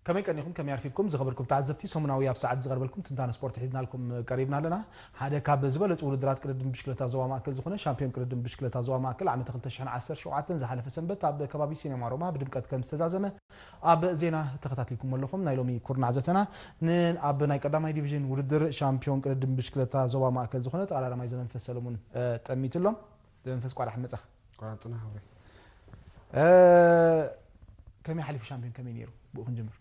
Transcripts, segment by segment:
ከመይ ቀኒኹም፣ ከመይ ኣርፊድኩም ዝኸበርኩም ተዓዘብቲ? ሰሙናዊ ኣብ ሰዓት ዝቐርበልኩም ትንታነ ስፖርት ሒዝናልኩም ቀሪብና ኣለና። ሓደ ካብ ዝበለጹ ውድድራት ቅድድም ብሽክለታ ዞባ ማእከል ዝኾነ ሻምፒዮን ቅድድም ብሽክለታ ዞባ ማእከል ዓመተ ክልተ ሽሕን ዓሰርተ ሸውዓተን ዝሓለፈ ሰንበት ኣብ ከባቢ ሲኔማ ሮማ ብድምቀት ከም ዝተዛዘመ ኣብ ዜና ተኸታቲልኩም ኣለኹም። ናይ ሎሚ ኩርናዕ ዘተና ን-፣ ኣብ ናይ ቀዳማይ ዲቪዥን ውድድር ሻምፒዮን ቅድድም ብሽክለታ ዞባ ማእከል ዝኾነ ተቐዳዳማይ ዘመንፈስ ሰለሙን፣ እ፣ ጠሚቱ ኣሎ። ዘመንፈስ ቋዳሕ መጻኽ። ቋንጽና ሃወይ። እ፣ ከመይ ሓሊፉ ሻምፒዮን ከመይ ነይሩ? ብኡ ክንጅምር።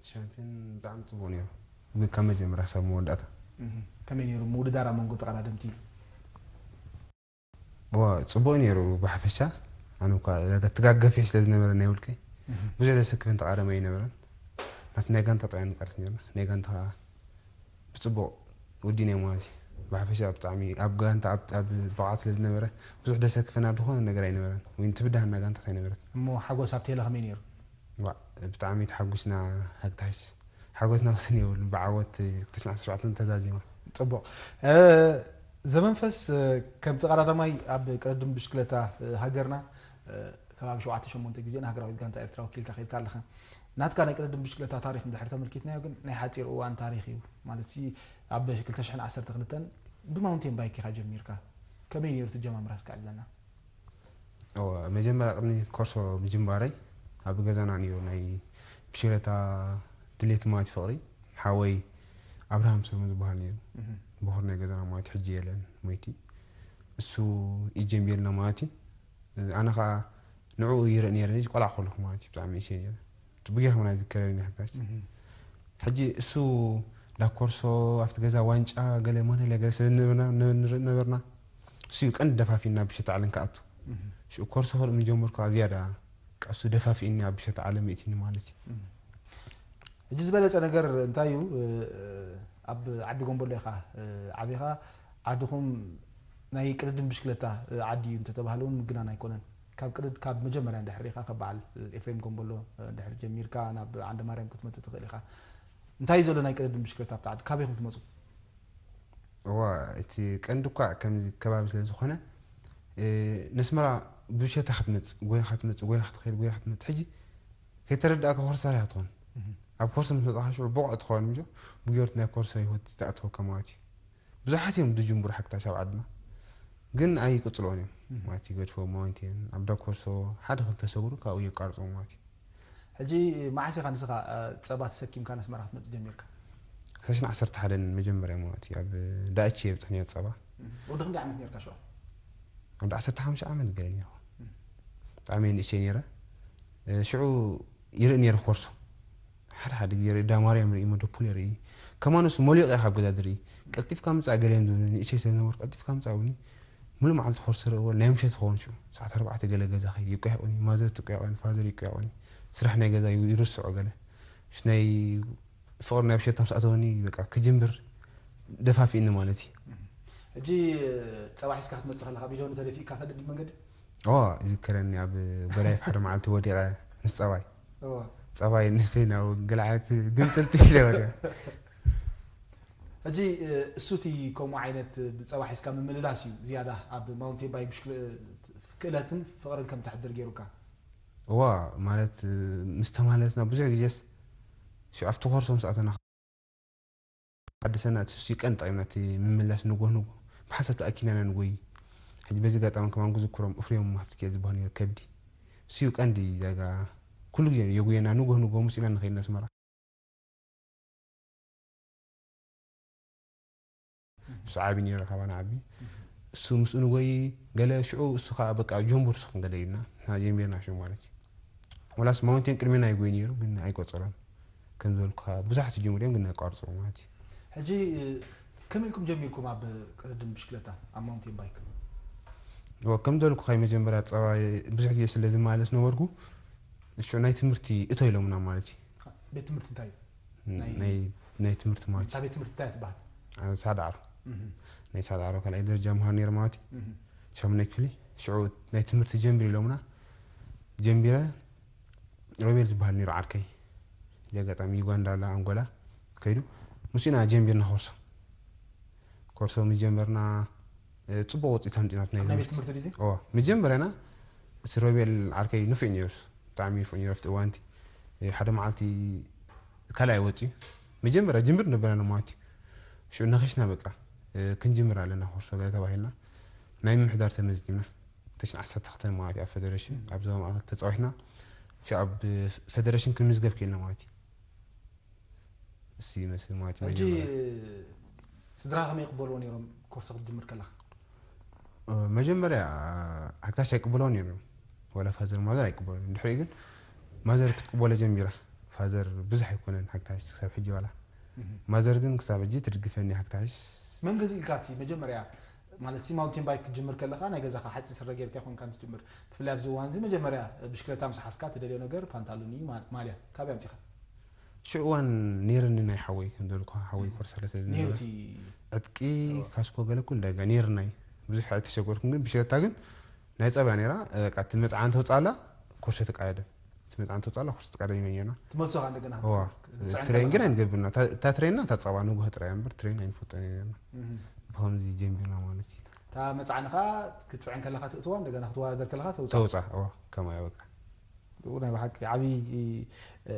ሻምፒዮን ብጣዕሚ ጽቡቕ ነይሩ። ብ-፣ ካብ መጀመርያ ክሳብ መወዳእታ። እህ፣ ከመይ ነይሩ ምውድዳር ኣብ መንጎ ተቐዳደምቲ? ዋ፣ ጽቡቕ ነይሩ ብሓፈሻ። ኣነ እኳ ትጋገፍ እየ ስለ ዝነበረ ናይ ውልቀይ። እህ። ብዙሕ ዘሰክፍን ተቓዳዳማይ ኣይነበረን። ናቲ ናይ ጋንታ ጥራይ ንቀርስ ነይርና። ናይ ጋንታ ከኣ ብጽቡቕ ወዲእናዮም ማለት እዩ። ብሓፈሻ ብጣዕሚ ኣብ ጋንታ ኣብ፣ ኣብ ብቕዓት ስለ ዝነበረ ብዙሕ ደሰክፈና ዝኾነ ነገር ኣይነበረን። ወይ ትብዳሃና ጋንታት ኣይነበረት። እሞ ሓጎስ ኣብ ቴለ ከመይ ነይሩ? ዋ፣ ብጣዕሚ ተሓጒስና ሃግታሽ። ሓጎስና ወሰን የብሉን። ብዓወት ክልተ ሽሕን ዓሰርተ ሸውዓተን ተዛዚማ። ጽቡቕ። እ፣ ዘመንፈስ፣ እ፣ ከም ተቐዳዳማይ ኣብ ቅድድም ብሽክለታ፣ እ፣ ሃገርና፣ እ፣ ከባቢ ሸውዓተ ሸሞንተ ግዜ ንሃገራዊት ጋንታ ኤርትራ ወኪልካ ከይድካ ኣለኻ። ናትካ ናይ ቅድድም ብሽክለታ ታሪኽ እንድሕር ተመልኪትናዮ ግን ናይ ሓጺር እዋን ታሪኽ እዩ። ማለት ሲ ኣብ ክልተ ሽሕን ዓሰርተ ክልተን ብማውንቴን ባይክ ኢኻ ጀሚርካ። ከመይ ነይሩ እቲ ጀማምራ እስከ ዕለና? እወ፣ መጀመርያ ቅድሚ ኮርሶ ምጅማረይ ኣብ ገዛና ነይሩ ናይ ብሽክለታ ድሌት ማለት ፍቕሪ ሓወይ ኣብርሃም ሰለሙን ዝበሃል ነይሩ። እህ። በኹር ናይ ገዛና ማለት ሕጂ የለን፣ ሞይቲ። እሱ እዩ ጀሚርና ማለት እዩ። ኣነ ኸዓ ንዕኡ ይርኢ ነይረ፣ ቆልዓ ከለኹ ማለት እዩ፣ ብጣዕሚ ንእሽተይ ነይረ። ጽቡቅ ጌርካ ምና ዝከረኒ ሓጋዝ። እህ። ሕጂ እሱ ዳኮርሶ ኣብቲ ገዛ ዋንጫ ገለ መነ ገለ ስለ ዝነበርና፣ ንርኢ ነበርና። እሱ እዩ ቀንዲ ደፋፊና ኣብ ብሸታ ዓለም ክኣቱ። እህ። ሽዑ ኮርሶ ክርኢ ምጀመርኩ ከኣ ዝያዳ ቀሱ ደፋፊእኒ ኣብ ብሸታ ዓለም ይእትኒ ማለት እዩ። እህ። ሕጂ ዝበለጸ ነገር እንታይ እዩ? እ፣ ኣብ ዓዲ ጎንቦሎ ኢኻ፣ እ፣ ዓቢኻ። ዓድኹም ናይ ቅድድም ብሽክለታ፣ እ፣ ዓዲ እዩ እንተተባህለ እውን ምግናን ኣይኮነን። ካብ ቅድድ-፣ ካብ መጀመርያ እንድሕር ሪኢኻ፣ ካብ በዓል ኤፍሬም ጎንቦሎ፣ እ፣ እንድሕር ጀሚርካ ናብ ዓንደ ማርያም ክትመጽእ ትኽእል ኢኻ። እንታይ እዩ ዘሎ ናይ ቅድድም ብሽክለታ ኣብቲ ዓዲ? ካበይ ኢኹም ትመጹ? እዋ፣ እቲ ቀንዲ እኳ ከምዚ ከባቢ ስለ ዝኾነ፣ እ፣ ነስመራ ብብሸታ ክትመጽእ፣ ጎይኻ ትመጽእ፣ ጎይኻ ትኸይድ፣ ጎይኻ ትመጽእ። ሕጂ ከይተረዳእካ ኮርሳር ኢኻ ትኾን። እህ። ኣብ ኮርሶ ምስ መጻኻ ሽዑ ብቑዕ ትኸውን ምጆ፣ ብጌርት ናይ ኮርሶ ህይወት ትኣትወካ ማለት እዩ። ብዙሓት እዮም ዝጅምሩ ሓክታሽ ኣብ ዓድና፣ ግን ኣይቅጽልዎን እዮም። እህ። ማለት ይገድፎ ማውንቴን፣ ኣብ ዳኮርሶ ሓደ ክልተ ሰጉሩ ካብኡ የቋርጽዎ ማለት እዩ። ሕጂ መዓስ ኢኻ ንስኻ፣ እ፣ ጸባ ተሰኪምካ ነስመራ ክትመጽእ ጀሚርካ? ክልተ ሽሕን ዓሰርተ ሓደን መጀመርያ ማለት እዩ፣ ኣብ ዳእቼ የብጽሕኒ ጸባ። እህ። ወዲ ክንደይ ዓመት ኔርካ ሽዑ? ወዲ ዓሰርተ ሓሙሽተ ዓመት ገለ ኔርኩ። እህ። ብጣዕሚ ንእሽተይ ኔረ። እ፣ ሽዑ ይርኢ ኔረ ኮርሶ። ሓደ ሓደ ግዜ ይርኢ፣ ዳ ማርያም ይርኢ፣ መደፑል ይርኢ። ከማን እሱ መሊቑ እየ ካብ ገዛ ዝርኢ። ቀልጢፍካ ምጻእ ገለ እዮም ዝብሉኒ፣ ንእሽተይ ስለ ዝነበርኩ፣ ቀልጢፍካ ምጻእ ብሉኒ። ሙሉእ መዓልቲ ኮርሶ ይርኢ፣ ናይ ምሸት ክኸውን ሽዑ፣ ሰዓት ኣርባዕተ ገለ ገዛ ከይድ፣ ይቋየቑኒ፣ ማዘር ትቋየቑኒ፣ ፋዘር ይቋየቑኒ። ስራሕ ናይ ገዛ ዩ-፣ ይርስዖ ገለ። እሱ ናይ ፍቕሪ ናይ ብሸታ ምስ ኣተወኒ፣ በቃ፣ ክጅምር ደፋፊእኒ ማለት እዩ። ሕጂ ጸባ ሒዝካ ክትመጽእ ከለኻ፣ ቪድዮ ተደፊእካ ከድድ መንገዲ? ኦ፣ ይዝከረኒ፣ ኣብ ጎላይፍ ሓደ መዓልቲ ወዲቐ ምስ ጸባይ። እዎ። ጸባይ ንሰይ ናብ ገለ ዓይነት ግምጥልቲ ኢለ ወዲቐ። ሕጂ፣ እ፣ እሱ እቲ ከምኡ ዓይነት ብጸባ ሒዝካ ምምልላስ እዩ ዝያዳ ኣብ ማውንቴን ባይክ ብሽክለ-፣ ክእለትን ፍቕርን ከም ተሕድር ገይሩካ? እዋ፣ ማለት፣ እ፣ ምስ ተማለስና ብዙሕ ግዜስ፣ ሽ-፣ ኣብቲ ኮርሶ ምስ ኣተና፣ ዓዲ ሰና እቲ እሱ ቀንዲ ጠቒምና፣ እቲ ምምላስ ንጎ ንጎ ብሓንሳብ ተኣኪና ኢና ንጎይ። ሕጂ በዚ ኣጋጣሚ ከማን ክዝክሮም፣ እፍሬም ሃፍትኪኤል ዝበሃል ነይሩ፣ ከብዲ። እሱ እዩ ቀንዲ ዛጋ፣ ኩሉ ግዜ የጉየና፣ ንጎ ንጎ ምስ ኢና ንኸይድ ነስመራ። እሱ ዓቢ ነይሩ፣ ካባና ዓቢ። እሱ ምስኡ ንጎይ፣ ገለ ሽዑ እሱ ኸኣ በቃ ጀምቡር ስኹም ገለ ኢልና፣ ንሕና ጀሚርና ሽዑ ማለት እዩ። ወላስ ማውንቴን ቅድሜና ይጎይ ነይሩ፣ ግን ኣይቆጸሮን። ከም ዝበልኩኻ ብዙሓት ይጅምሩ እዮም፣ ግን ኣይቋርጽዎ ማለት እዩ። ሕጂ፣ እ፣ ከመይ ኢልኩም ጀሚርኩም ኣብ ቅድድም ብሽክለታ፣ ኣብ ማውንቴን ባይክ? ዎ፣ ከም ዝበልኩኻ መጀመርያ ጸባይ ብዙሕ ግዜ ስለ ዝመላለስ ነበርኩ፣ ሽዑ ናይ ትምህርቲ እቶ ኢሎምና ማለት እዩ። ቤት ትምህርቲ እንታይ እዩ? ን-፣ ናይ ናይ፣ ናይ ትምህርቲ ማለት እዩ። እታ ቤት ትምህርቲ እንታይ እያ ትበሃል? አ፣ ሳዳዕሮ። እህ። ናይ ሳዳዕሮ ካልኣይ ደረጃ መሃር ነይረ ማለት እዩ። እህ። ሻሙናይ ክፍሊ። ሽዑ ናይ ትምህርቲ ጀምሪ ኢሎምና። ጀምቢረ፣ ሮቤል ዝበሃል ነይሩ ዓርከይ። እዚ ኣጋጣሚ ዩጋንዳ ኣላ፣ ኣንጎላ ከይዱ። ምስኡ ኢና ጀምቢርና ኮርሶ። ኮርሶ ምስ ጀመርና፣ እ፣ ጽቡቕ ውጽኢት ኣምጺእና ኣብቲ ናይ ኣብ ናይ ቤት ትምህርቲ። ትምህርቲ ድዩ? እዎ፣ መጀመርያና እቲ ሮቤል ዓርከይ ንፉዕ ነይሩ። ብጣዕሚ ንፉዕ ነይሩ ኣብቲ እዋንቲ። እ፣ ሓደ መዓልቲ ካልኣይ ወፂኡ። መጀመርያ ጅምር ነበረና ማለት እዩ። ሽዑ ነኺስና በቃ፣ እ፣ ክንጅምር ኣለና ኮርሶ ገለ ተባሂልና። ናይ ምምሕዳር ተመዝጊብና። ተሽን ዓሰርተ ክልተ ማለት እዩ ኣብ ፌደሬሽን፣ ኣብ ዞባ ማእከል ተፃዊትና። ሽዑ ኣብ ፌደሬሽን ክንምዝገብ ክኢልና ማለት እዩ። እሱ ይመስል ማለት እዩ ሕጂ መጀመርያ። ስድራ ከመይ ይቕበልዎ ነይሮም ኮርሶ ክትጅምር ከለኻ? እ፣ መጀመርያ ሓግታሽ ኣይቅበልዎን ነይሮም። ወላ ፋዘር ማዘር ኣይቅበልዎን። ድሕሪኡ ግን ማዘር ክትቅበሎ ጀሚራ። ፋዘር ብዙሕ ኣይኮነን ሓግታሽ ክሳብ ሕጂ ዋላ። ማዘር ግን ክሳብ ሕጂ ትድግፈኒ ሓግታሽ። መን ገዚእልካ እቲ መጀመርያ? ማለት ሲ ማውንቴን ባይክ ክትጅምር ከለኻ ናይ ገዛኻ ሓፂር ስረ ጌርካ ይኾንካ ትጅምር። ብፍላይ ኣብዚ እዋን እዚ መጀመርያ ብሽክለታ ምስ ሓዝካ ትደልዮ ነገር ፓንታሉን እዩ፣ ማ-፣ ማልያ። ካበይ ኣምፂኻ? ሽዑ እዋን ነይርኒ ናይ ሓወይ፣ ከም ዝበልኩኻ ሓወይ ኮርሳ ስለ ዝነበረ። ነይሩ እቲ ዕጥቂ ካስኮ ገለ ኩሉ ዳጋ ነይርናይ። ብዙሕ ኣይተሸገርኩን፣ ግን ብሽክለታ ግን ናይ ጸባ ነይራ። በቃ እቲ መጽዓን ተውጻላ ኮርሶ ተቃደም። እቲ መጽዓን ተውጻላ ኮርሶ ተቃደም ይመኘና። ትመልሶኻ እንደገና ዋ ክትጽዕን ትሬን ግን ከለኻ። ኣይንገብርና። እታ እታ ትሬንና እታ ጸባ ንጉሆ ጥራይ እያ እምበር ትሬን ኣይንፈልጦን ነይርና። እህ። ብኸምዚ ጀሚርና ማለት እዩ። እታ መጽዓንኻ ክትጽዕን ከለኻ ትእትዋ፣ እንደገና ክትወዳደር ከለኻ ተውጻ። ተውጻ እዋ ከማያ በቃ። ብኡ ናይ ብሓቂ ዓብዪ እ፣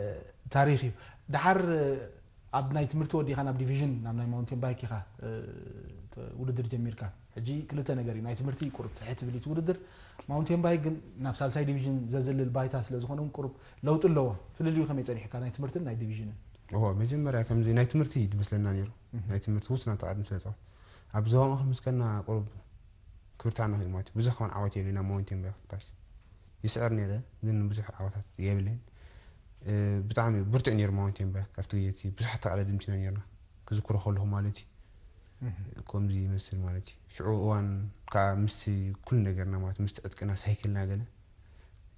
ታሪኽ እዩ። ድሓር እ፣ ኣብ ናይ ትምህርቲ ወዲኻ ናብ ዲቪዥን ናብ ናይ ማውንቴን ባይክ ኢኻ እ፣ ተ- ውድድር ጀሚርካ። ሕጂ ክልተ ነገር እዩ፣ ናይ ትምህርቲ ቁሩብ ትሕት ዝብል እዩ እቲ ውድድር። ማውንቴን ባይክ ግን ናብ ሳልሳይ ዲቪዥን ዘዝልል ባይታ ስለ ዝኾነ እውን ቁሩብ ለውጢ ኣለዎ። ፍልልዩ ከመይ ጸኒሕካ ናይ ትምህርትን ናይ ዲቪዥንን? እዎ፣ መጀመርያ ከምዚ ናይ ትምህርቲ እዩ ዝመስለና ነይሩ። ናይ ትምህርቲ ውስናት ተቓድም ስለ ጸወት ኣብ ዞባ ማእከል ምስ ከና ቁሩብ ክብርታና ኮይኑ ማለት እዩ። ብዙሕ ከማን ዓወት የብለና ማውንቴን ባይክ ክታሽ ይስዕር ነይረ፣ ግን ብዙሕ ዓወታት የብለይን። እ፣ ብጣዕሚ ብርቱዕ ነይሩ ማውንቴን ባይክ ኣብቲ ግዜ እቲ ብዙሓት ተቓዳደምቲ ኢና ነይርና፣ ክዝክሮ ከለኹ ማለት እዩ። ከምዚ ይመስል ማለት እዩ። ሽዑ እዋን ከዓ ምስቲ ኩሉ ነገርና ማለት ምስቲ ዕጥቅና ሳይክልና ገለ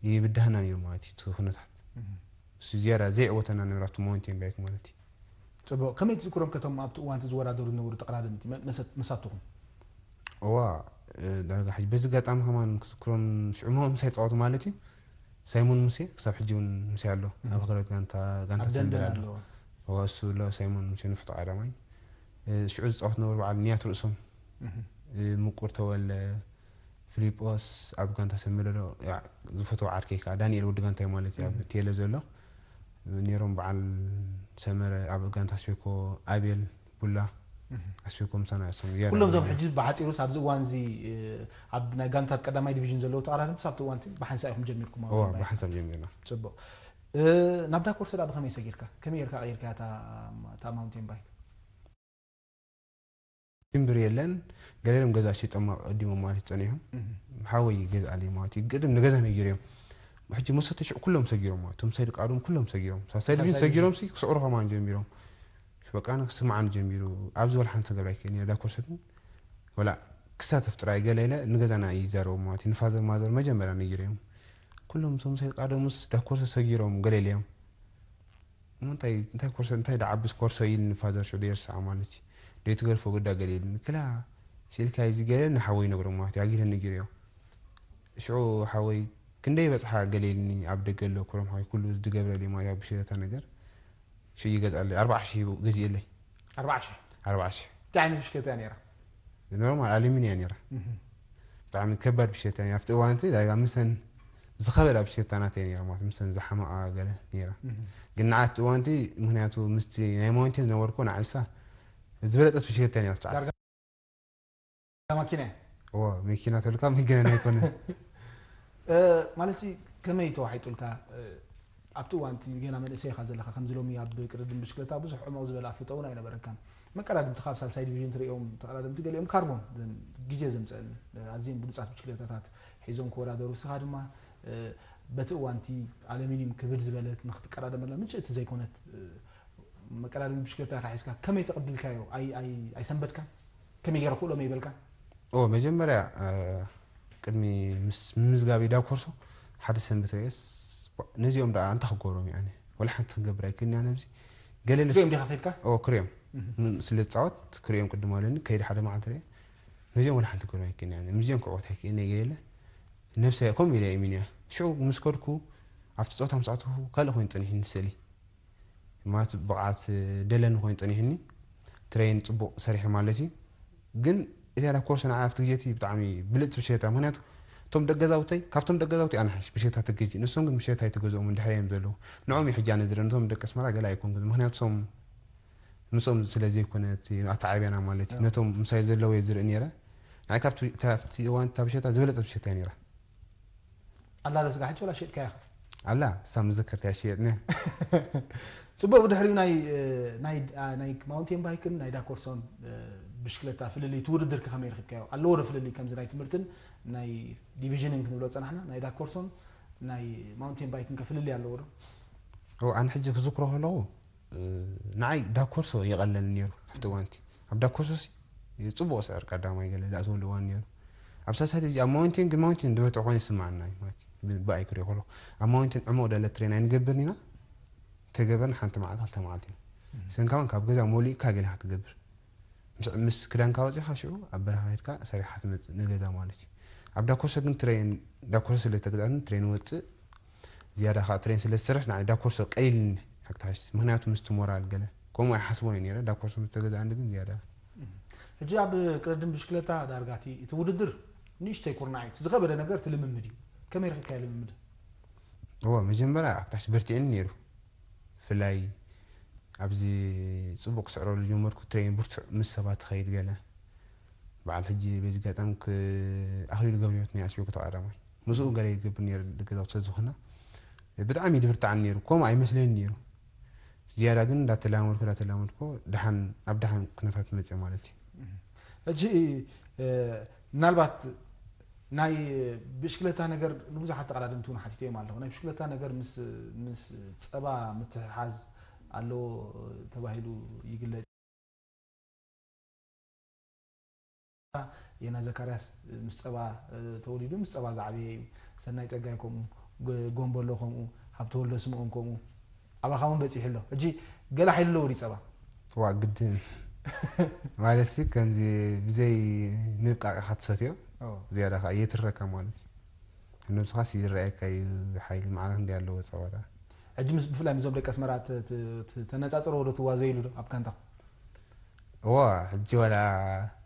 ይብዳህና ነይሩ ማለት እዩ እቲ ኩነታት። እሱ ዝያዳ ዘይዕወተና ነይሩ ኣብቲ ማውንቴን ባይክ ማለት እዩ። ጽቡቕ። ከመይ ትዝክሮም ከቶም ኣብቲ እዋን እቲ ዝወዳደሩ ዝነበሩ ተቐዳደምቲ መ- መሰ- መሳትኹም? እዋ እ፣ ዳርጋ ሕጂ በዚ ኣጋጣሚ ከማን ክዝክሮም ሽዑ ሞ ምሳይ ይጻወቱ ማለት እዩ። ሳይሞን ሙሴ ክሳብ ሕጂ እውን ምሳይ ኣሎ። ኣብ ኣካላት ጋንታ ጋንታ ኣብ ደንደን ሰንደል ኣሎ። ኣለዎ። እዋ እሱ ኣሎ ሳይሞን ሙሴ ንፍቶ ቀዳማይ። እ፣ ሽዑ ዝጻወቱ ነበሩ በዓል ንያት ርእሶም፣ እ፣ ምቁር ተወለ፣ ፊሊጶስ ኣብ ጋንታ ሰንበለሎ፣ ያ፣ ዝፈትዎ ዓርከይ ከኣ ዳንኤል ወዲ ጋንታይ ማለት እዩ ኣብ ቴለ ዘሎ። ነይሮም በዓል ሰመረ ኣብ ጋንታ ኣስቤኮ፣ ኣቤል ቡላ ኣስቤኮ ምሳና እሶም ዝያዳ ኩሎም እዞም ነይሮም። ሕጂ ብሓፂሩስ ኣብዚ እዋን እዚ እ፣ ኣብ ናይ ጋንታት ቀዳማይ ዲቪዥን ዘለዉ ተቐዳደምቲ ኣብቲ እዋን እቲ ብሓንሳእ ኢኹም ጀሚርኩም እዋ ማውንቴን ባይክ? ብሓንሳብ ጀሚርና። ጽቡቕ። እ፣ ናብዳ ኮርሶ ዳ ብኸመይ ሰጊርካ? ከመይ ጌርካ ቀይርካ እታ እታ ማውንቴን ባይክ? ጅምብር የለን። ገለሎም ገዛ ሸይጦም ቀዲሞም ማለት ጸኒሖም። ሓወይ ገዝኣለይ ማለት እዩ። ቅድም ንገዛ ነጊሮም። ሕጂ መሰተ ሽዑ ኩሎም ሰጊሮም ማለት እቶም ሰይድ ቃዶም ኩሎም ሰጊሮም ሳሳይ ድቢን ሳሳይ ሰጊሮም ሲ ክስዕሩ ከማን ጀሚሮም። በቃ ንክስምዓን ጀሚሩ ኣብዚ ወላ ሓንቲ ገብራ ይክእል እያ ዳኮርሰትን ወላ ክሳተፍ ጥራይ ገለ ኢለ ንገዛና ይዛረቡ ማለት እዩ። ንፋዘር ማዘር መጀመርያ ነጊሮም። ኩሎም እቶም ሰይድ ቃዶምስ ዳኮርሰ ሰጊሮም ገለ ኢለዮም። እሞ እንታይ እንታይ ኮርሶ እንታይ ደዓብስ ኮርሶ ኢልኒ ፋዘር ሽዑ ደየርሳዕ ማለት እዩ። ደይትገርፎ ግዳ ገለ ኢልኒ ክላ ሲልካ እዚ ገለ ንሓወይ ነግሮ ማለት እዩ። ኣጊለ ነጊረዮ። ሽዑ ሓወይ ክንደይ በጽሓ ገለ ኢልኒ ኣብ ደገ ኣሎ ኩሎም ሓወይ ኩሉ ዝገበረልዩ ማለት እዩ። ኣብ ብሽረታ ነገር ሽዑ ይገዝኣለይ ኣርባዓ ሽሕ ገዚእለይ። ኣርባዓ ሽሕ ኣርባዓ ሽሕ እንታይ ዓይነት ብሽክለታ እያ ነይራ? ኖርማል ኣሉሚንያ ነይራ። ብጣዕሚ ከባድ ብሽክለታ እያ። ኣብቲ እዋን እቲ ዳርጋ ምስተን ዝኸበዳ ብሽክለታ ናተይ ነይራ ማለት ምስተን ዝሓመቓ ገለ ነይራ። ግን ንዓ ኣብቲ እዋን እቲ ምክንያቱ ምስቲ ናይ ማውንቴን ዝነበርኩ ንዓይሳ ዝበለጸት ብሽክለታ ነይራ። ዳርጋ ማኪና እያ። እዎ መኪና ተልካ መገናን ኣይኮነን። እ፣ ማለት ሲ ከመይ ተዋሒጡልካ? እ፣ ኣብቲ እዋን እቲ ገና መንእሰይ ኢኻ ዘለኻ፣ ከምዚ ሎሚ ኣብ ቅድድም ብሽክለታ ብዙሕ ዕሙቕ ዝበለ ኣፍልጦ እውን ኣይነበረካን። መቀዳድምቲ ካብ ሳልሳይ ዲቪዥን ትርእዮም ተቐዳደምቲ ገሊኦም ካርቦን፣ እዘን ግዜ ዘምፀአን፣ እ፣ ኣዝየን ብሉፃት ብሽክለታታት ሒዞም ክወዳደሩ፣ እስኻ ድማ እ፣ በቲ እዋን እቲ ኣለሚኒም ክብድ ዝበለት ንክትቀዳደመላ ምችእቲ ዘይኮነት እ፣ መቀዳደሚ ብሽክለታ ኢኻ ሒዝካ፣ ከመይ ተቐቢልካዮ? ኣይ- ኣይ- ኣይሰንበድካን? ከመይ ገይረ ክእሎም ይበልካን? ኦ መጀመርያ እ፣ ቅድሚ ምስ ምምዝጋብ ዳብ ኮርሶ ሓደ ሰንበት ርእየስ ነዚኦም ደኣ እንታይ ክገብሮም እየ ኣነ ወላ ሓንቲ ክገብር ኣይክእልን እያ ነብዚ ገለ ነስ ክሪኦም ዲኻ ከድካ? ኦ ክሪኦም ም- ስለ ዝፃወት ክሪኦም ቅድም ኣለኒ ከይዲ ሓደ መዓልቲ ርየ ነዚኦም ወላ ሓንቲ ክገብሮም ኣይክእልን እያ ምስዚኦም ክዕወት ኣይክእልን እየ ገለ ነብሰ ከምኡ ኢለ እሚን እያ ሽዑ ምስ ከድኩ ኣብቲ ፀወታ ምስ ኣተኹ ካልእ ኮይኑ ፀኒሕኒ ስእሊ ማለት ብቕዓት ደለኒ ኮይኑ ጸኒሕኒ ትሬን ጽቡቕ ሰሪሐ ማለት እዩ። ግን እዚኣ ኮርስ ንዓይ ኣብቲ ግዜ እቲ ብጣዕሚ ብልጽቲ ብሽክለታ ምክንያቱ እቶም ደገዛውተይ ካብቶም ደገዛውተይ ኣነ ሓይሽ ብሸታ ተገዚ ንሶም ግን ብሸታ ኣይተገዝኦም እንድሕር እዮም ዘለዉ ንዖም እዩ ሕጂ ኣነ ዝረ ነቶም ደቂ ኣስመራ ገለ ኣይኮንኩን ምክንያቱ ሶም ምስኦም ስለ ዘይኮነ ኣተዓብያና ማለት እዩ ነቶም ምሳይ ዘለዉ እየ ዝርኢ ነይረ ንዓይ ካብቲ እዋን እታ ብሸታ ዝበለጸ ብሸታ እያ ነይራ ኣላ ዶ ስጋ ሕጂ ወላ ሸጥካያ ከ ኣላ እሳ መዘከርታ ሽየጥነ ጽቡቅ ብድሕሪኡ ናይ ናይ ናይ ማውንቴን ባይክን ናይ ዳኮርሶን ብሽክለታ ፍልልይ ትውድድር ከመይ ረኺብካዮ ኣለዎ ዶ ፍልልይ ከምዚ ናይ ትምህርትን ናይ ዲቪዥንን ክንብሎ ጸናሕና ናይ ዳኮርሶን ናይ ማውንቴን ባይክን ከፍልልይ ኣለዎ ዶ ኣነ ሕጂ ክዝክሮ ከለኹ ንዓይ ዳኮርሶ ይቐለል ነይሩ ኣብቲ እዋንቲ ኣብ ዳኮርሶ ጽቡቕ ስዕር ቀዳማይ ገለ ዳእተወሉ እዋን ነይሩ ኣብ ሳሳዲ ኣብ ማውንቴን ግን ማውንቴን ዝበርትዕ ኮይኑ ይስማዓና እዩ ማለት ብኣይ ክሪኦ ከሎ ኣብ ማውንቴን ዕሙቕ ደለ ትሬን ኣይንገብርን ኢና ተገበርን ሓንቲ መዓልቲ ክልተ መዓልቲ ኢና ሰንካውን ካብ ገዛ ሞሊእካ ገለ ክትገብር ምስ ክዳንካ ወፂኻ ሽዑ ኣብ በረኻ ሄድካ ሰሪሓ ትመፅእ ንገዛ ማለት እዩ ኣብ ዳኮርሶ ግን ትሬን ዳኮርሶ ስለ ተገዛእትን ትሬን ወፅእ ዝያዳ ከዓ ትሬን ስለ ዝሰርሕ ንዓይ ዳኮርሶ ቀሊልኒ ሓግታሽ ምክንያቱ ምስቲ ሞራል ገለ ከምኡ ኣይሓስቦን እዩ ነረ ዳኮርሶ ምስ ተገዛእኒ ግን ዝያዳ ሕጂ ኣብ ቅድድም ብሽክለታ ዳርጋቲ እቲ ውድድር ንእሽተይ ኩርናዕ እዩ ዝኸበደ ነገር እቲ ልምምድ እዩ ከመይ ረኪብካዮ ልምምድ እዎ መጀመርያ ኣክታሽ በርቲዕኒ ነይሩ ብፍላይ ኣብዚ ፅቡቅ ክስዕረሉ ዝጀመርኩ ትሬን ብርቱዕ ምስ ሰባት ትኸይድ ገለ በዓል ሕጂ በዚ ጋጣሚ ኣኽሊሉ ገብረህይወት ናይ ኣስቤኩ ተቐዳማይ ምስኡ ገለ ይገብር ነይረ ገዛውቲ ስለዝኾና ብጣዕሚ ይድብርትዓኒ ነይሩ ከምኡ ኣይመስለኒ ነይሩ ዝያዳ ግን እንዳተላመድኩ እንዳተላመድኩ ድሓን ኣብ ድሓን ኩነታት መፅእ ማለት እዩ ሕጂ ምናልባት ናይ ብሽክለታ ነገር ንብዙሓት ተቐዳደምቲ እውን ሓቲተዮም ኣለኹ ናይ ብሽክለታ ነገር ምስ ምስ ፀባ ምትሕሓዝ ኣለዎ ተባሂሉ ይግለጽ የና ዘካርያስ ምስ ፀባ ተወሊዱ ምስ ፀባ ዝዓበየ እዩ ሰናይ ፀጋይ ከምኡ ጎንበሎ ከምኡ ሃብተወልደ ስምኦን ከምኡ ኣባኻ እውን በፂሑ ኣሎ ሕጂ ገለ ሓይሊ ኣለዎ ድዩ ፀባ ዋ ግድን ማለት ሲ ከምዚ ብዘይ ምብቃቕ ኢኻ ትሰትዮ ዝያዳ ከዓ የትረካ ማለት እዩ ነብስኻስ ይረኣየካ እዩ ሓይሊ ማዕረ ክንደይ ኣለዎ ፀባ ደኣ ሕጂ ምስ ብፍላይ ምስዞም ደቂ ኣስመራ ተነፃፅሮ ዶ ትዋዘይሉ ዶ ኣብ ጋንታ እዋ ሕጂ ዋላ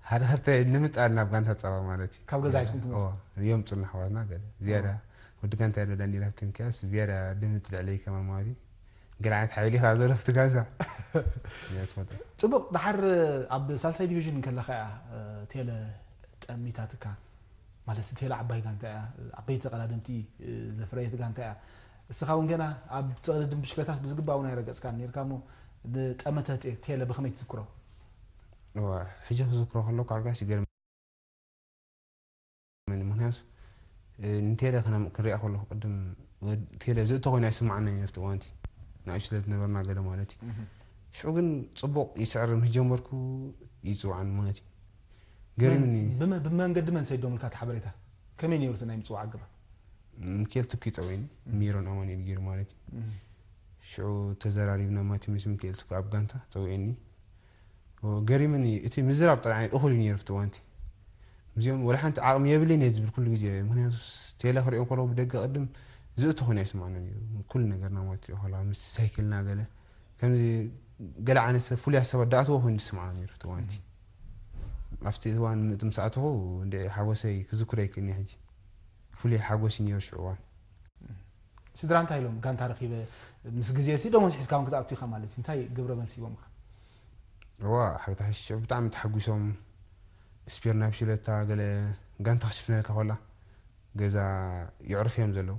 ሓደ ክልተ ንምፃል ናብ ጋንታ ፀባ ማለት እዩ ካብ ገዛ ሒዝኩም ትመፁ እዮም ፅና ኣሕዋትና ገለ ዝያዳ ወዲ ጋንታ ያለ ዳንኤል ሃብተሚካኤልስ ዝያዳ ድምፅ ልዕለይ ከማን ማለት እዩ ገለ ዓይነት ሓይሊ ካብ ዘሎ ኣብቲ ጋንታ ፅቡቅ ድሓር ኣብ ሳልሳይ ዲቪዥን ከለካ እያ ቴለ ጠሚታትካ ማለት ቴለ ዓባይ ጋንታ እያ ዓበይቲ ተቀዳደምቲ ዘፍረየት ጋንታ እያ እስኻ እውን ገና ኣብ ትቕድድም ብሽክለታት ብዝግባእ እውን ኣይረገፅካን ነርካ እሞ ንጠመተ ቴለ ብኸመይ ትዝክሮ ሕጂ ክዝክሮ ከለኩ ዓጋሽ ይገርም ምክንያቱ ንቴለ ክንሪኣ ከለኩ ቅድም ቴለ ዝእቶ ኮይኑ ኣይስማዓና እዩ ኣብቲ እዋንቲ ንኣሽ ስለ ዝነበርና ገለ ማለት እዩ ሽዑ ግን ፅቡቅ ይስዕር ምስ ጀመርኩ ይፅውዓን ማለት እዩ ገሪምኒ ብመንገዲ መን ሰይዶምልካ እቲ ሓበሬታ ከመይ ነይሩ ናይ ምፅዋዕ ኣገባብ ሚካኤል ትኩ ይፀውዕኒ ሚሮን ኣማኑኤል ገይሩ ማለት እዩ ሽዑ ተዘራሪብና ማቲሚስ ሚካኤል ትኩ ኣብ ጋንታ ፀውዕኒ ገሪምኒ እቲ ምዝራብ ጥራይ እኹል እዩ ነይሩ ፍትዋንቲ እዚኦም ወላ ሓንቲ ዓቕሚ የብለይን እየ ዝብል ኩሉ ግዜ ምክንያቱ ቴለ ክሪኦም ከለዉ ብደገ ቅድም ዝእቶ ኮይኑ ኣይስማዕና ነይሩ ኩሉ ነገርና ማለት እዩ ከላ ምስ ሳይክልና ገለ ከምዚ ገለ ዓይነት ሰብ ፍሉያት ሰባት ዳኣተዎ ኮይኑ ዝስማዕና ነይሩ ፍትዋንቲ ኣብቲ እዋን ምእቲ ምስ ኣተኹ እንደ ሓጎሰይ ክዝክሮ ይክእልኒ ሕጂ ፍሉይ ሓጎስ እዩ ነይሩ ሽዑ እዋን ስድራ እንታይ ኢሎም ጋንታ ረኺበ ምስ ግዜ ሲ ደሞዝ ሒዝካ እውን ክትኣቱ ኢኻ ማለት እዩ እንታይ ግብረ መልሲ ሂቦምኻ እዋ ሓግታ ሽዑ ብጣዕሚ ተሓጒሶም ስፒር ናብ ሽለታ ገለ ጋንታ ክሽፍነልካ ኮላ ገዛ ይዕርፍ እዮም ዘለዉ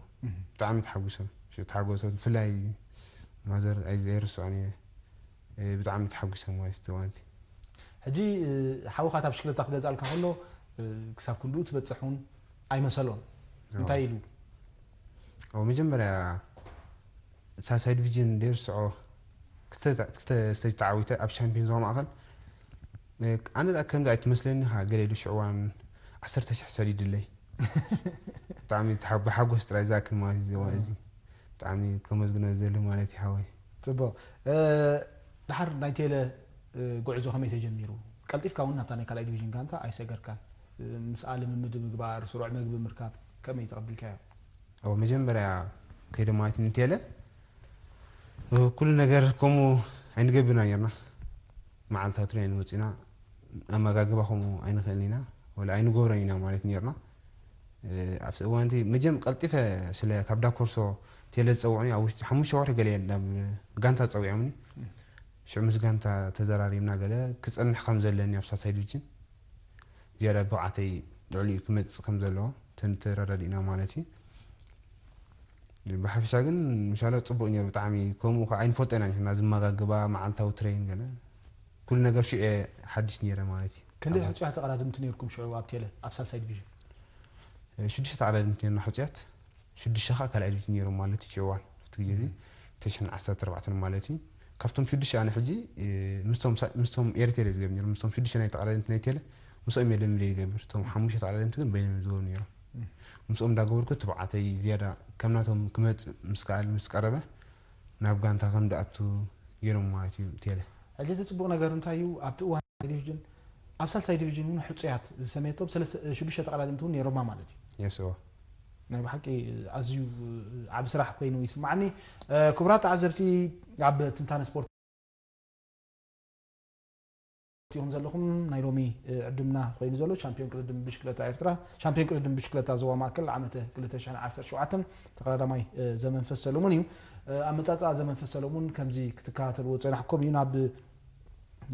ብጣዕሚ ተሓጒሶም ተሓጎሶም ብፍላይ ማዘር ኣይርስዖን እየ ብጣዕሚ ተሓጒሶም ማለት ተዋንቲ ሕጂ ሓውኻ እታ ብሽክለታ ክገዝኣልካ ከሎ ክሳብ ክንድኡ ትበፅሕ እውን ኣይመሰሎን እንታይ ኢሉ ኣብ መጀመርያ ሳልሳይ ዲቪዥን ደርስዖ ክልተ ስቴጅ ተዓዊተ ኣብ ሻምፒዮን ዞባ ማእኸል ኣነ ደኣ ከምዚ ኣይትመስለኒ ካ ገለ ኢሉ ሽዕዋን ዓሰርተ ሽሕ ሰዲድለይ ብጣዕሚ ብሓጎስ ጥራይ ዝኣክል ማለት እዩ እዚ ብጣዕሚ ከመስግኖ ዝደሊ ማለት እዩ ሓወይ ፅቡቅ ድሓር ናይ ቴለ ጉዕዞ ከመይ ተጀሚሩ ቀልጢፍካ እውን ናብታ ናይ ካልኣይ ዲቪዥን ጋንታ ኣይሰገርካን ምስኣ ልምምድ ምግባር ስሩዕ መግቢ ምርካብ ከመይ ተቐቢልካዮ ኣብ መጀመርያ ከይደ ማለት ንቴለ ኩሉ ነገር ከምኡ ኣይንገብርና ነርና መዓልታዊ ትሬኒንግ ወፂና ኣመጋግባ ከምኡ ኣይንኽእልን ኢና ወላ ኣይንገብሮን ኢና ማለት ነርና ኣብቲ እዋንቲ መጀም ቀልጢፈ ስለ ካብ ዳኮርሶ ቴለ ዝፀውዑኒ ኣብ ውሽጢ ሓሙሽተ ወርሒ ገለ ናብ ጋንታ ፀዊዖምኒ። ሽዑ ምስ ጋንታ ተዘራሪብና ገለ ክፀንሕ ከም ዘለኒ ኣብ ሳልሳይ ዲቪዥን ዝያዳ ብቕዓተይ ልዕሊኡ ክመፅእ ከም ዘለዎ ተን ተረዳዲእና ማለት እዩ። ብሓፈሻ ግን ምሻሎ ፅቡቅ ነይሩ ብጣዕሚ። ከምኡ ከዓ ኣይንፈልጦ ኢና ንሕና ዝመጋግባ መዓልታዊ ትሬን ገለ ኩሉ ነገር ሽዑ እየ ሓድሽ ነይረ ማለት እዩ። ክንደይ ሕፁያ ተቐዳድምቲ ነይርኩም ሽዑ ኣብ ቴለ ኣብ ሳልሳይ ዲቪዥን? ሽዱሽተ ተቐዳድምቲ ነርና ሕፁያት። ሽዱሽተ ከዓ ካልኣይ ዲቪዥን ነይሮም ማለት እዩ ሽዑ እዋን ኣብቲ ግዜ እዚ። ክልተ ሽሕን ዓሰርተ ኣርባዕተን ማለት እዩ። ካብቶም ሽዱሽተ ኣነ ሕጂ ምስቶም ኤሪቴል እየ ዝገብር ነይሩ ምስቶም ሽዱሽተ ናይ ተቐዳድምቲ ናይ ቴለ ምስኦም እየ ልምድ ይገብር። እቶም ሓሙሽተ ተቐዳድምቲ ግን በይኖም እዮም ዝገብሩ ነይሮም። ምስኦም እንዳገበርኩ ትብዓተይ ዝያዳ ከም ናቶም ክመፅእ ምስ ከኣል ምስ ቀረበ ናብ ጋንታ ከም ድኣቱ ገይሮም ማለት እዩ ቴለ። ሕጂ እቲ ፅቡቕ ነገር እንታይ እዩ ኣብቲ እዋን ዲቪዥን ኣብ ሳልሳይ ዲቪዥን እውን ሕፁያት ዝሰመየቶም ሰለስተ ሽዱሽተ ተቐዳደምቲ እውን ነይሮማ ማለት እዩ። የስዋ ናይ ብሓቂ ኣዝዩ ዓብ ስራሕ ኮይኑ ይስማዓኒ። ክቡራት ተዓዘብቲ ኣብ ትንታነ ስፖርት ኢኹም ዘለኹም ናይ ሎሚ ዕድምና ኮይኑ ዘሎ ሻምፒዮን ቅድድም ብሽክለታ ኤርትራ ሻምፒዮን ቅድድም ብሽክለታ ዞባ ማእከል ዓመተ ክልተ ሽሕን ዓሰርተ ሸውዓተን ተቐዳዳማይ ዘመንፈስ ሰለሙን እዩ። ኣመጻጽኣ ዘመንፈስ ሰለሙን ከምዚ ክትከታተልዎ ዝጸናሕኩም እዩ። ናብ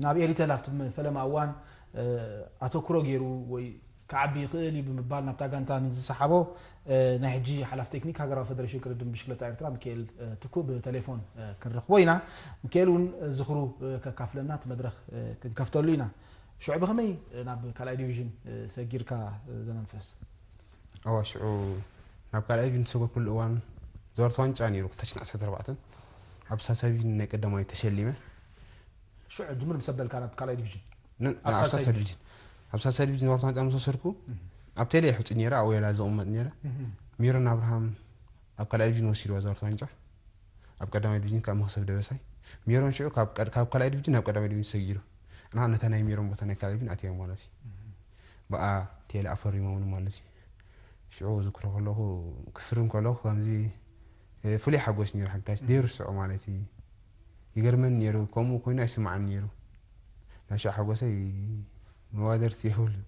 ናብ ኤሪተል ኣብቲ ፈለማ እዋን ኣተኩሮ ገይሩ ወይ ክዓቢ ይኽእል እዩ ብምባል ናብታ ጋንታ ንዝሰሓቦ ናይ ሕጂ ሓላፊ ቴክኒክ ሃገራዊ ፈደሬሽን ቅድድም ብሽክለታ ኤርትራ ሚካኤል ትኩእ ብቴሌፎን ክንረኽቦ ኢና። ሚካኤል እውን ዝኽሩ ከካፍለና እቲ መድረኽ ክንከፍተሉ ኢና። ሽዑ ብኸመይ ናብ ካልኣይ ዲቪዥን ሰጊርካ ዘመንፈስ? እዋ ሽዑ ናብ ካልኣይ ዲቪዥን ዝሰገርኩሉ እዋን ዘወርት ዋንጫ ነይሩ ክልተ ሽሕን ዓሰርተ ኣርባዕተን ኣብ ሳልሳይ ዲቪዥን ናይ ቀዳማይ ተሸሊመ። ሽዑ ድምር ምስ ኣበልካ ናብ ካልኣይ ዲቪዥን ኣብ ሳልሳይ ዲቪዥን ኣብ ሳልሳይ ዲቪዥን ዘወርት ዋንጫ ምስ ወሰድኩ ኣብ ቴሌ ሕፁ ነይረ ኣብ ወላ ዝቕመጥ ነይረ። ሜሮን ኣብርሃም ኣብ ካልኣይ ዲቪዥን ወሲድዋ ዘወርት ዋንጫ ኣብ ቀዳማይ ዲቪዥን ካብ መኽሰብ ደበሳይ። ሜሮን ሽዑ ካብ ካልኣይ ዲቪዥን ናብ ቀዳማይ ዲቪዥን ሰጊሩ እና ነታ ናይ ሜሮን ቦታ ናይ ካልኣይ ዲቪዥን ኣትያ ማለት እዩ። ብኣ ቴሌ ኣፈሪሞምኒ ማለት እዩ። ሽዑ ዝክሮ ከለኹ ክፍርም ከለኹ ከምዚ ፍሉይ ሓጎስ ነይሩ ሓግታች ዘይርስዖ ማለት እዩ። ይገርመኒ ነይሩ ከምኡ ኮይኑ ኣይስማዓኒ ነይሩ። ናይ ሽዑ ሓጎሰይ መዋደርቲ የብሉን።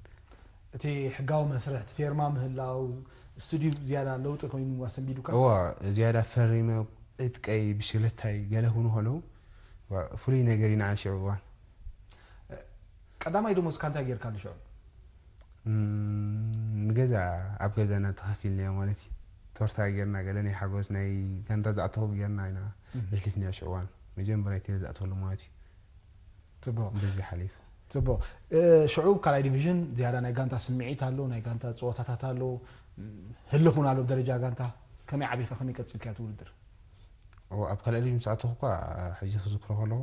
እቲ ሕጋዊ መስርሕ እቲ ፌርማ ምህላው ስቱድዩ ዝያዳ ለውጢ ኮይኑ ኣሰንቢዱካ? እዋ ዝያዳ ፈሪመ ዕጥቀይ ብሽክለታይ ገለ ክብሉ ከለዉ ፍሉይ ነገር እዩ ንዓይ ሽዑ እዋን። ቀዳማይ ደሞዝካ እንታይ ጌርካሉ ሽዑ? ንገዛ ኣብ ገዛና ተኸፊልናዮ ማለት እዩ። ቶርታ ጌርና ገለ ናይ ሓጎስ ናይ ጋንታ ዝኣተኹ ጌርና ኢና ኣሕሊፍናዮ ሽዑ እዋን መጀመርያ እቲ ዝኣተሉ ማለት እዩ። ጽቡቕ በዚ ሓሊፉ። ጽቡቕ ሽዑ ካልኣይ ዲቪዥን ዝያዳ ናይ ጋንታ ስምዒት ኣሎ ናይ ጋንታ ጸወታታት ኣሎ። ህልኽ እውን ኣሎ ብደረጃ ጋንታ። ከመይ ዓቢኻ ከመይ ቀጺልካዮ እቲ ውድድር? ኣብ ካልኣይ ዲቪዥን ምስ ኣተኹ እኳ ሕጂ ክዝክሮ ከለኹ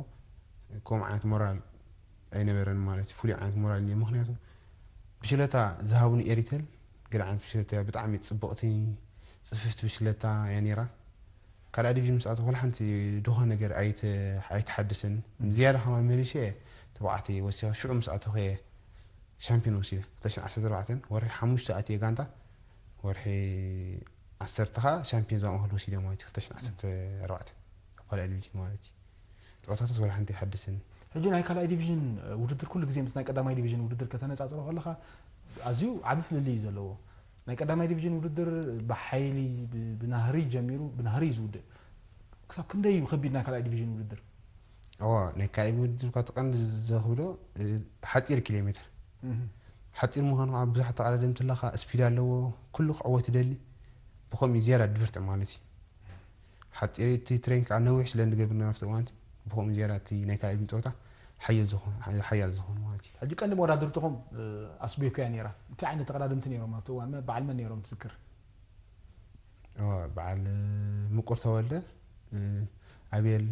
ከምኡ ዓይነት ሞራል ኣይነበረን ማለት እዩ። ፍሉይ ዓይነት ሞራል እኒኦ ምክንያቱ ብሽለታ ዝሃቡኒ ኤሪተል ገለ ዓይነት ብሽለታ እያ ብጣዕሚ ፅብቕቲ ፅፍፍቲ ብሽለታ እያ ነይራ። ካልኣ ዲቪዥን ምስ ኣተኹ ወላ ሓንቲ ድኾ ነገር ኣይተ- ኣይተሓደሰኒ። ዝያዳ ከማን መሊሸ እየ ተባዕተይ ወሲኸ ሽዑ ምስ ኣተኹ እየ ሻምፒዮን ወሲደ። ክልተ ሽሕን ዓሰርተ ኣርባዕተን ወርሒ ሓሙሽተ ኣትየ ጋንታ ወርሒ ዓሰርተ ከዓ ሻምፒዮን ዞባ ማእከል ወሲደ ማለት እዩ። ክልተ ሽሕን ዓሰርተ ኣርባዕተን ኣብ ካልኣይ ዲቪዥን ማለት እዩ። ፀወታታት ወላ ሓንቲ ኣይሓደሰኒ። ሕጂ ናይ ካልኣይ ዲቪዥን ውድድር ኩሉ ግዜ ምስ ናይ ቀዳማይ ዲቪዥን ውድድር ከተነፃፅሮ ከለኻ ኣዝዩ ዓቢ ፍልልይ እዩ ዘለዎ። ናይ ቀዳማይ ዲቪዥን ውድድር ብሓይሊ ብናህሪ ጀሚሩ ብናህሪ እዩ ዝውድእ። ክሳብ ክንደይ እዩ ከቢድ ናይ ካልኣይ ዲቪዥን ውድድር? እዋ ናይ ካልኣይ ውድድር እኳ እቲ ቀንዲ ዘኽብዶ ሓፂር ኪሎ ሜትር ሓፂር ምዃኑ ከዓ ብዙሓት ተቐዳደምቲ ኣለኻ ስፒድ ኣለዎ ኩሉ ክዕወት ይደሊ። ብኸምኡ እዩ ዝያዳ ድብርትዕ ማለት እዩ። ሓፂር እቲ ትሬን ከዓ ነዊሕ ስለ ንገብር ናብቲ እዋንቲ ብኸምኡ ዝያዳ እቲ ናይ ካልኣይ ዲቪዥን ፀወታ ሓየል ዝኾነ ሓያል ዝኾነ ማለት እዩ። ሕጂ ቀንዲ መወዳድርትኹም ኣስቤኩ እያ ነይራ። እንታይ ዓይነት ተቐዳደምቲ ነይሮም ኣብቲ እዋን በዓል መን ነይሮም ትዝክር? በዓል ምቁር ተወልደ፣ ኣቤል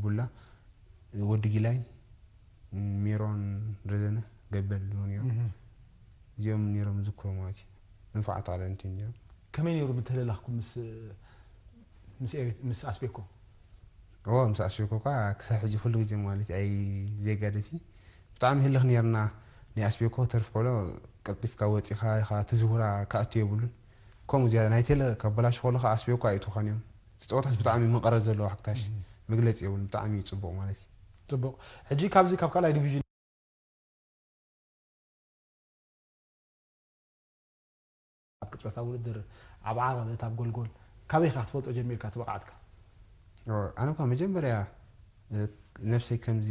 ቡላ፣ ወዲ ጊላይ፣ ሜሮን ረዘነ፣ ገበል ድሮ ነይሮም። እዚኦም ነይሮም ዝዝክሮ ማለት እዩ። እንፋዕ ተቐዳደምቲ ነይሮም። ከመይ ነይሩ ምትህልላኽኩም ምስ ምስ ኤሪት ምስ ኣስቤኮ? እዎ ምስ ኣስቤኮ እኳ ክሳብ ሕጂ ኩሉ ግዜ ማለት እዩ ኣይዘጋደፊ። ብጣዕሚ ህልኽ ነይርና። ናይ ኣስቤኮ ተርፍ ከሎ ቀልጢፍካ ወፂኻ ኢኻ ትዝውራ ክኣቱ የብሉን። ከምኡ ዝያዳ ናይ ቴለ ካብ በላሽ ከሎ ከዓ ኣስቤኮ ኣይእትውኻን እዮም። እቲ ፀወታስ ብጣዕሚ መቐረት ዘለዎ ሓክታሽ መግለፂ የብሉን። ብጣዕሚ እዩ ፅቡቕ ማለት እዩ። ፅቡቕ። ሕጂ ካብዚ ካብ ካልኣይ ዲቪዥን እታ ውድድር ኣብ ዓቐበት ኣብ ጎልጎል ካበይ ኢኻ ክትፈልጦ ጀሚርካ እቲ ብቕዓትካ? ኣነ እኳ መጀመርያ ነብሰይ ከምዚ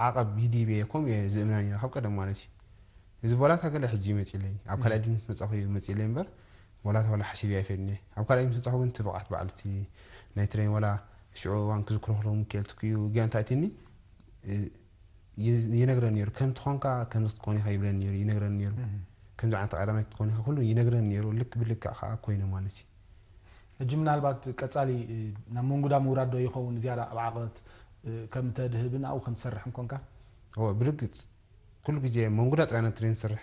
ዓቐብ ይድይበ ከምኡ እየ ዝእምና ነረ ካብ ቀደም ማለት እዩ። እዚ ቮላታ ገለ ሕጂ ይመፅለይ ኣብ ካልኣይ ድምት መፃኹ እዩ መፅለይ እምበር ቮላታ ዋላ ሓሲብ ኣይፈልኒ። ኣብ ካልኣይ ምስ መፃኹ ግን ትብቓት በዓልቲ ናይ ትሬን ዋላ ሽዑ እዋን ክዝክሮ ክለዉ ምክኤል ትኩዩ ጋንታ እትኒ ይነግረኒ ነሩ ከም ትኾንካ ከምዚ ክትኮን ኢኻ ይብለኒ ነሩ ይነግረኒ ነሩ። ከምዚ ዓይነት ቀዳማይ ክትኮን ኢኻ ኩሉ ይነግረኒ ነሩ። ልክ ብልክዕ ከዓ ኮይነ ማለት እዩ። ሕጂ ምናልባት ቀጻሊ ናብ መንጉዳ ምውራድ ዶ ይኸውን ዝያዳ ኣብ ዓቐት ከም ተድህብን ኣብኡ ከም ትሰርሕን ኮንካ? ብርግፅ ኩሉ ግዜ መንጉዳ ጥራይና ትሬን ትስርሕ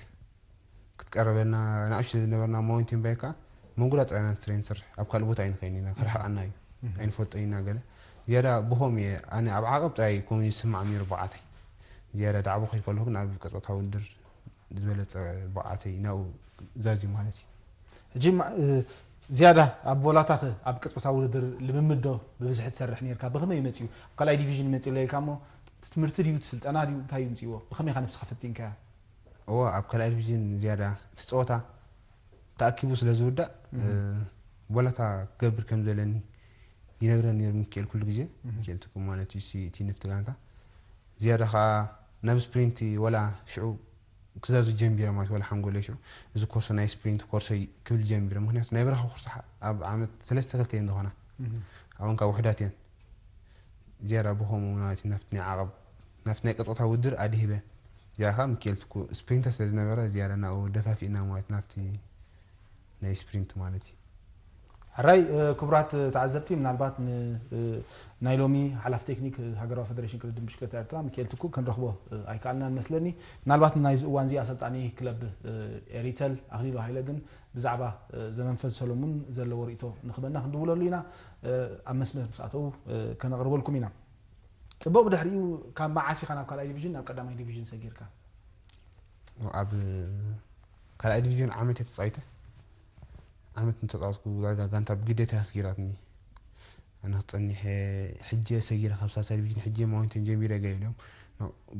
ክትቀረበና ንኣሽ ዝነበርና ማውንቴን ባይካ መንጉዳ ጥራይና ትሬን ትስርሕ ኣብ ካልእ ቦታ ኣይንኸይን ኢና ክርሕቃና እዩ። ኣይንፈልጦ ኢና ገለ ዝያዳ ብኸም እየ ኣነ ኣብ ዓቐብ ጥራይ ኮም ዝስማዕ ነሩ ብዓታይ ዝያዳ ዳዕቦ ከይድ ከለኹ ግን ኣብ ቀፆታ ውድድር ዝበለፀ ብዓተይ ናብኡ ዛዝዩ ማለት እዩ። ሕጂ ዝያዳ ኣብ ቮላታ ኣብ ቅጽበታዊ ውድድር ልምምድ ዶ ብብዝሒ ትሰርሕ ነርካ? ብኸመይ እዩ መጺኡ? ኣብ ካልኣይ ዲቪዥን መጺኡ ኢልካ እሞ ትምህርቲ ድዩ ስልጠና ድዩ እንታይ እዩ ምጽእዎ? ብኸመይ ኢኻ ነብስኻ ፈቲንካያ? እዎ ኣብ ካልኣይ ዲቪዥን ዝያዳ እቲ ፀወታ ተኣኪቡ ስለ ዝውዳእ ቮላታ ክገብር ከም ዘለኒ ይነግረኒ ነሩ ምክኤል ኩሉ ግዜ ምክኤል ትኩም ማለት እዩ እቲ ንፍቲ ጋንታ ዝያዳ ከዓ ናብ ስፕሪንት ወላ ሽዑ ክዛዙ ጀንቢረ ማለት ወላ ሓንጎለይ ሽዑ እዚ ኮርሶ ናይ ስፕሪንት ኮርሶ ክብል ጀንቢረ ምክንያቱ ናይ በረኻ ኮርሶ ኣብ ዓመት ሰለስተ ክልተ እየን ዝኾና ኣብን ካብ ውሕዳት እየን ዝያዳ ብኸምኡ ማለት ናፍቲ ናይ ዓቐብ ናፍቲ ናይ ቀጥታ ውድር ኣድሂበ ዝያዳ ከዓ ምክኤል ትኩ ስፕሪንተር ስለ ዝነበረ ዝያዳ ናብኡ ደፋፊእና ማለት ናፍቲ ናይ ስፕሪንት ማለት እዩ። ሕራይ ክቡራት ተዓዘብቲ ምናልባት ናይ ሎሚ ሓላፊ ቴክኒክ ሃገራዊ ፌደሬሽን ቅድድም ብሽክለታ ኤርትራ ሚካኤል ትኩ ክንረኽቦ ኣይከኣልናን መስለኒ። ምናልባት ናይዚ እዋን እዚ ኣሰልጣኒ ክለብ ኤሪተል ኣኽሊሉ ሃይለ ግን ብዛዕባ ዘመንፈስ ሰሎሙን ዘለዎ ርእቶ ንኽበና ክንድውለሉ ኢና። ኣብ መስመር ምስ ኣተው ከነቕርበልኩም ኢና። ጽቡቕ ብድሕሪኡ ካብ መዓስ ኢኻ ናብ ካልኣይ ዲቪዥን ናብ ቀዳማይ ዲቪዥን ሰጊርካ? ኣብ ካልኣይ ዲቪዥን ዓመት እየ ተፃዊተ ዓመት እንተፃወትኩ ዳርጋ ጋንታ ብግዴታ ኣስጊራትኒ ኣነ ክፀኒሐ ሕጂ ሰጊረ ካብ ሳልሳይ ዲቪዥን ሕጂ ማውንቴን ጀሚረ ገለ ኢሎም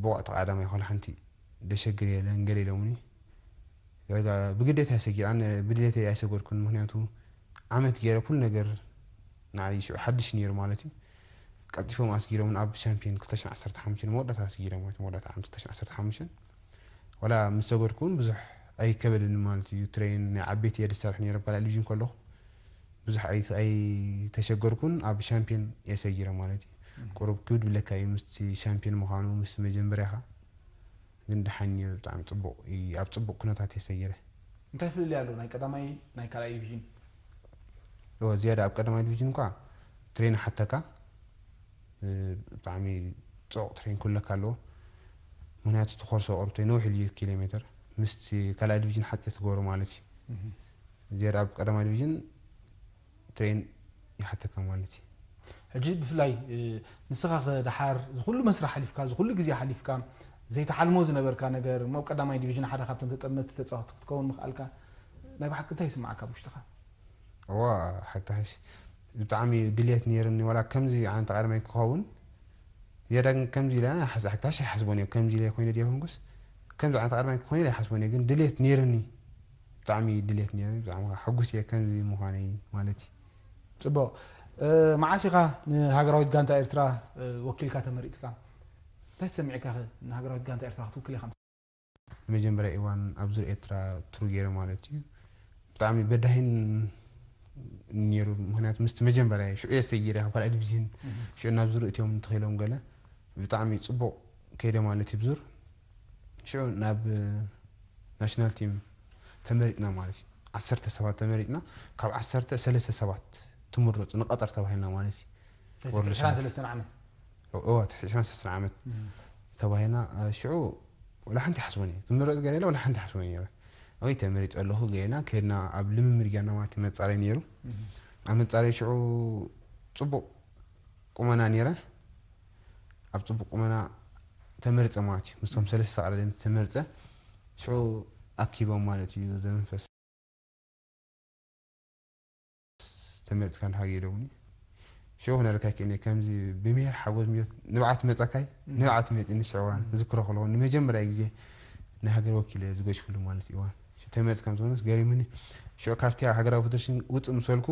ብቑዕ ተቃዳማይ ኮነ ሓንቲ ደሸግር የለን ገለ ኢሎምኒ ዳርጋ ብግዴታ እየ ሰጊረ ኣነ ብድሌተይ ኣይሰገድኩን ምክንያቱ ዓመት ገይረ ኩሉ ነገር ንዓይ ሽዑ ሓድሽ ነይሩ ማለት እዩ ቀልጢፎም ኣስጊሮምን ኣብ ሻምፒዮን ክልተ ሽሕን ዓሰርተ ሓሙሽተን መወዳእታ ኣስጊሮም ማለት መወዳእታ ዓመት ክልተ ሽሕን ዓሰርተ ሓሙሽተን ዋላ ምስ ሰገድኩ እውን ብዙሕ ኣይከበደኒ ማለት እዩ ትሬን ናይ ዓበይቲ እየ ዝሰርሕ ነይረ ኣብ ካልኣይ ዲቪዥን ከለኹ ብዙሕ ኣይተሸገርኩን ኣብ ሻምፒዮን እየ ሰጊረ ማለት እዩ ቁሩብ ክብድ ብለካ እዩ ምስቲ ሻምፒዮን ምዃኑ ምስቲ መጀመርያኻ ግን ደሓን እየ ብጣዕሚ ፅቡቕ ኣብ ፅቡቕ ኩነታት እየ ሰጊረ እንታይ ፍልልይ ኣሎ ናይ ቀዳማይ ናይ ካልኣይ ዲቪዥን ዝያዳ ኣብ ቀዳማይ ዲቪዥን እኳ ትሬን ሓተካ ብጣዕሚ ፅዑቕ ትሬን ክብለካ ኣለዎ ምክንያቱ እቲ ኮርሶ ቅርብተይ ነውሕ ኢሉ ኪሎ ሜትር ምስቲ ካልኣይ ዲቪዥን ሓፂር ትገብሮ ማለት እዩ ዝያዳ ኣብ ቀዳማይ ዲቪዥን ትሬን ይሓተካ ማለት እዩ ሕጂ ብፍላይ ንስኻ ከ ደሓር ዝኩሉ መስርሕ ሓሊፍካ ዝኩሉ ግዜ ሓሊፍካ ዘይተሓልሞ ዝነበርካ ነገር እሞ ቀዳማይ ዲቪዥን ሓደ ካብቶም ተጠመቲ ተፃወቲ ክትከውን ምኽኣልካ ናይ ብሓቂ እንታይ ይስማዓካ ብውሽጥኻ? እዋ ሓታሽ ብጣዕሚ ድልየት ነይርኒ ዋላ ከምዚ ዓይነት ተቃዳማይ ክኸውን ዝያዳ ግን ከምዚ ኢለ ሓታሽ ኣይሓስቦን እየ ከምዚ ኢለ ኮይነ ድየ ኮንኩስ ከምዚ ዓይነት ተቃዳማይ ክኾን ኢለ ኣይሓስቦን እየ ግን ድልየት ነይርኒ ብጣዕሚ ድልየት ነይርኒ ብጣዕሚ ሕጉስ እየ ከምዚ ምዃነይ ማለት እዩ ፅቡቅ መዓስ ኢኻ ንሃገራዊት ጋንታ ኤርትራ ወኪልካ ተመሪፅካ እንታይ ተሰሚዕካ ንሃገራዊት ጋንታ ኤርትራ ክትውክል ኢኻ ንመጀመርያ እዋን ኣብ ዙር ኤርትራ ቱር ገይረ ማለት እዩ ብጣዕሚ በዳሂን ነይሩ ምክንያቱ ምስቲ መጀመርያ ሽዑ እየ ሰጊረ ካብ ካልኣይ ዲቪዥን ሽዑ ናብ ዙር እትዮም እንተኸይሎም ገለ ብጣዕሚ ፅቡቅ ከይደ ማለት እዩ ብዙር ሽዑ ናብ ናሽናል ቲም ተመሪጥና ማለት እዩ ዓሰርተ ሰባት ተመሪጥና ካብ ዓሰርተ ሰለስተ ሰባት ትምረፁ ንቀጠር ተባሂልና ማለት እዩ ወርልድ ሻምፒዮን። ዓመት እዋ ትሕቲ ዕስራን ሰለስተን ዓመት ተባሂልና ሽዑ ወላ ሓንቲ ሓስቦን እየ ክምረፅ ገለ ወላ ሓንቲ ሓስቦን እየ ወይ ተመሪፀ ኣለኹ ገና ከድና ኣብ ልምምድ ጌርና ማለት እዩ መፃረይ ነይሩ ኣብ መፃረይ ሽዑ ፅቡቅ ቁመና ነይረ ኣብ ፅቡቅ ቁመና ተመርፀ ማለት እዩ ምስቶም ሰለስተ ኣረደምቲ ተመርፀ ሽዑ ኣኪቦም ማለት እዩ ዘመንፈስ ተመርፅካ እንድሓ ገይሮምኒ ሽዑ ክነረካ ክእነ ከምዚ ብምሄር ሓጎስ ምዮት ንብዓት መፀካይ ንብዓት መፂኒ ሽዕዋን ክዝክሮ ከለኹ ንመጀመርያ ግዜ ንሃገር ወኪለ ዝገሽኩሉ ማለት እዩ እዋን ተመርጽ ከም ዝኾነስ ገሪሙኒ። ሽዑ ካብቲ ኣብ ሃገራዊ ፌደሬሽን ውጽእ ምስ በልኩ፣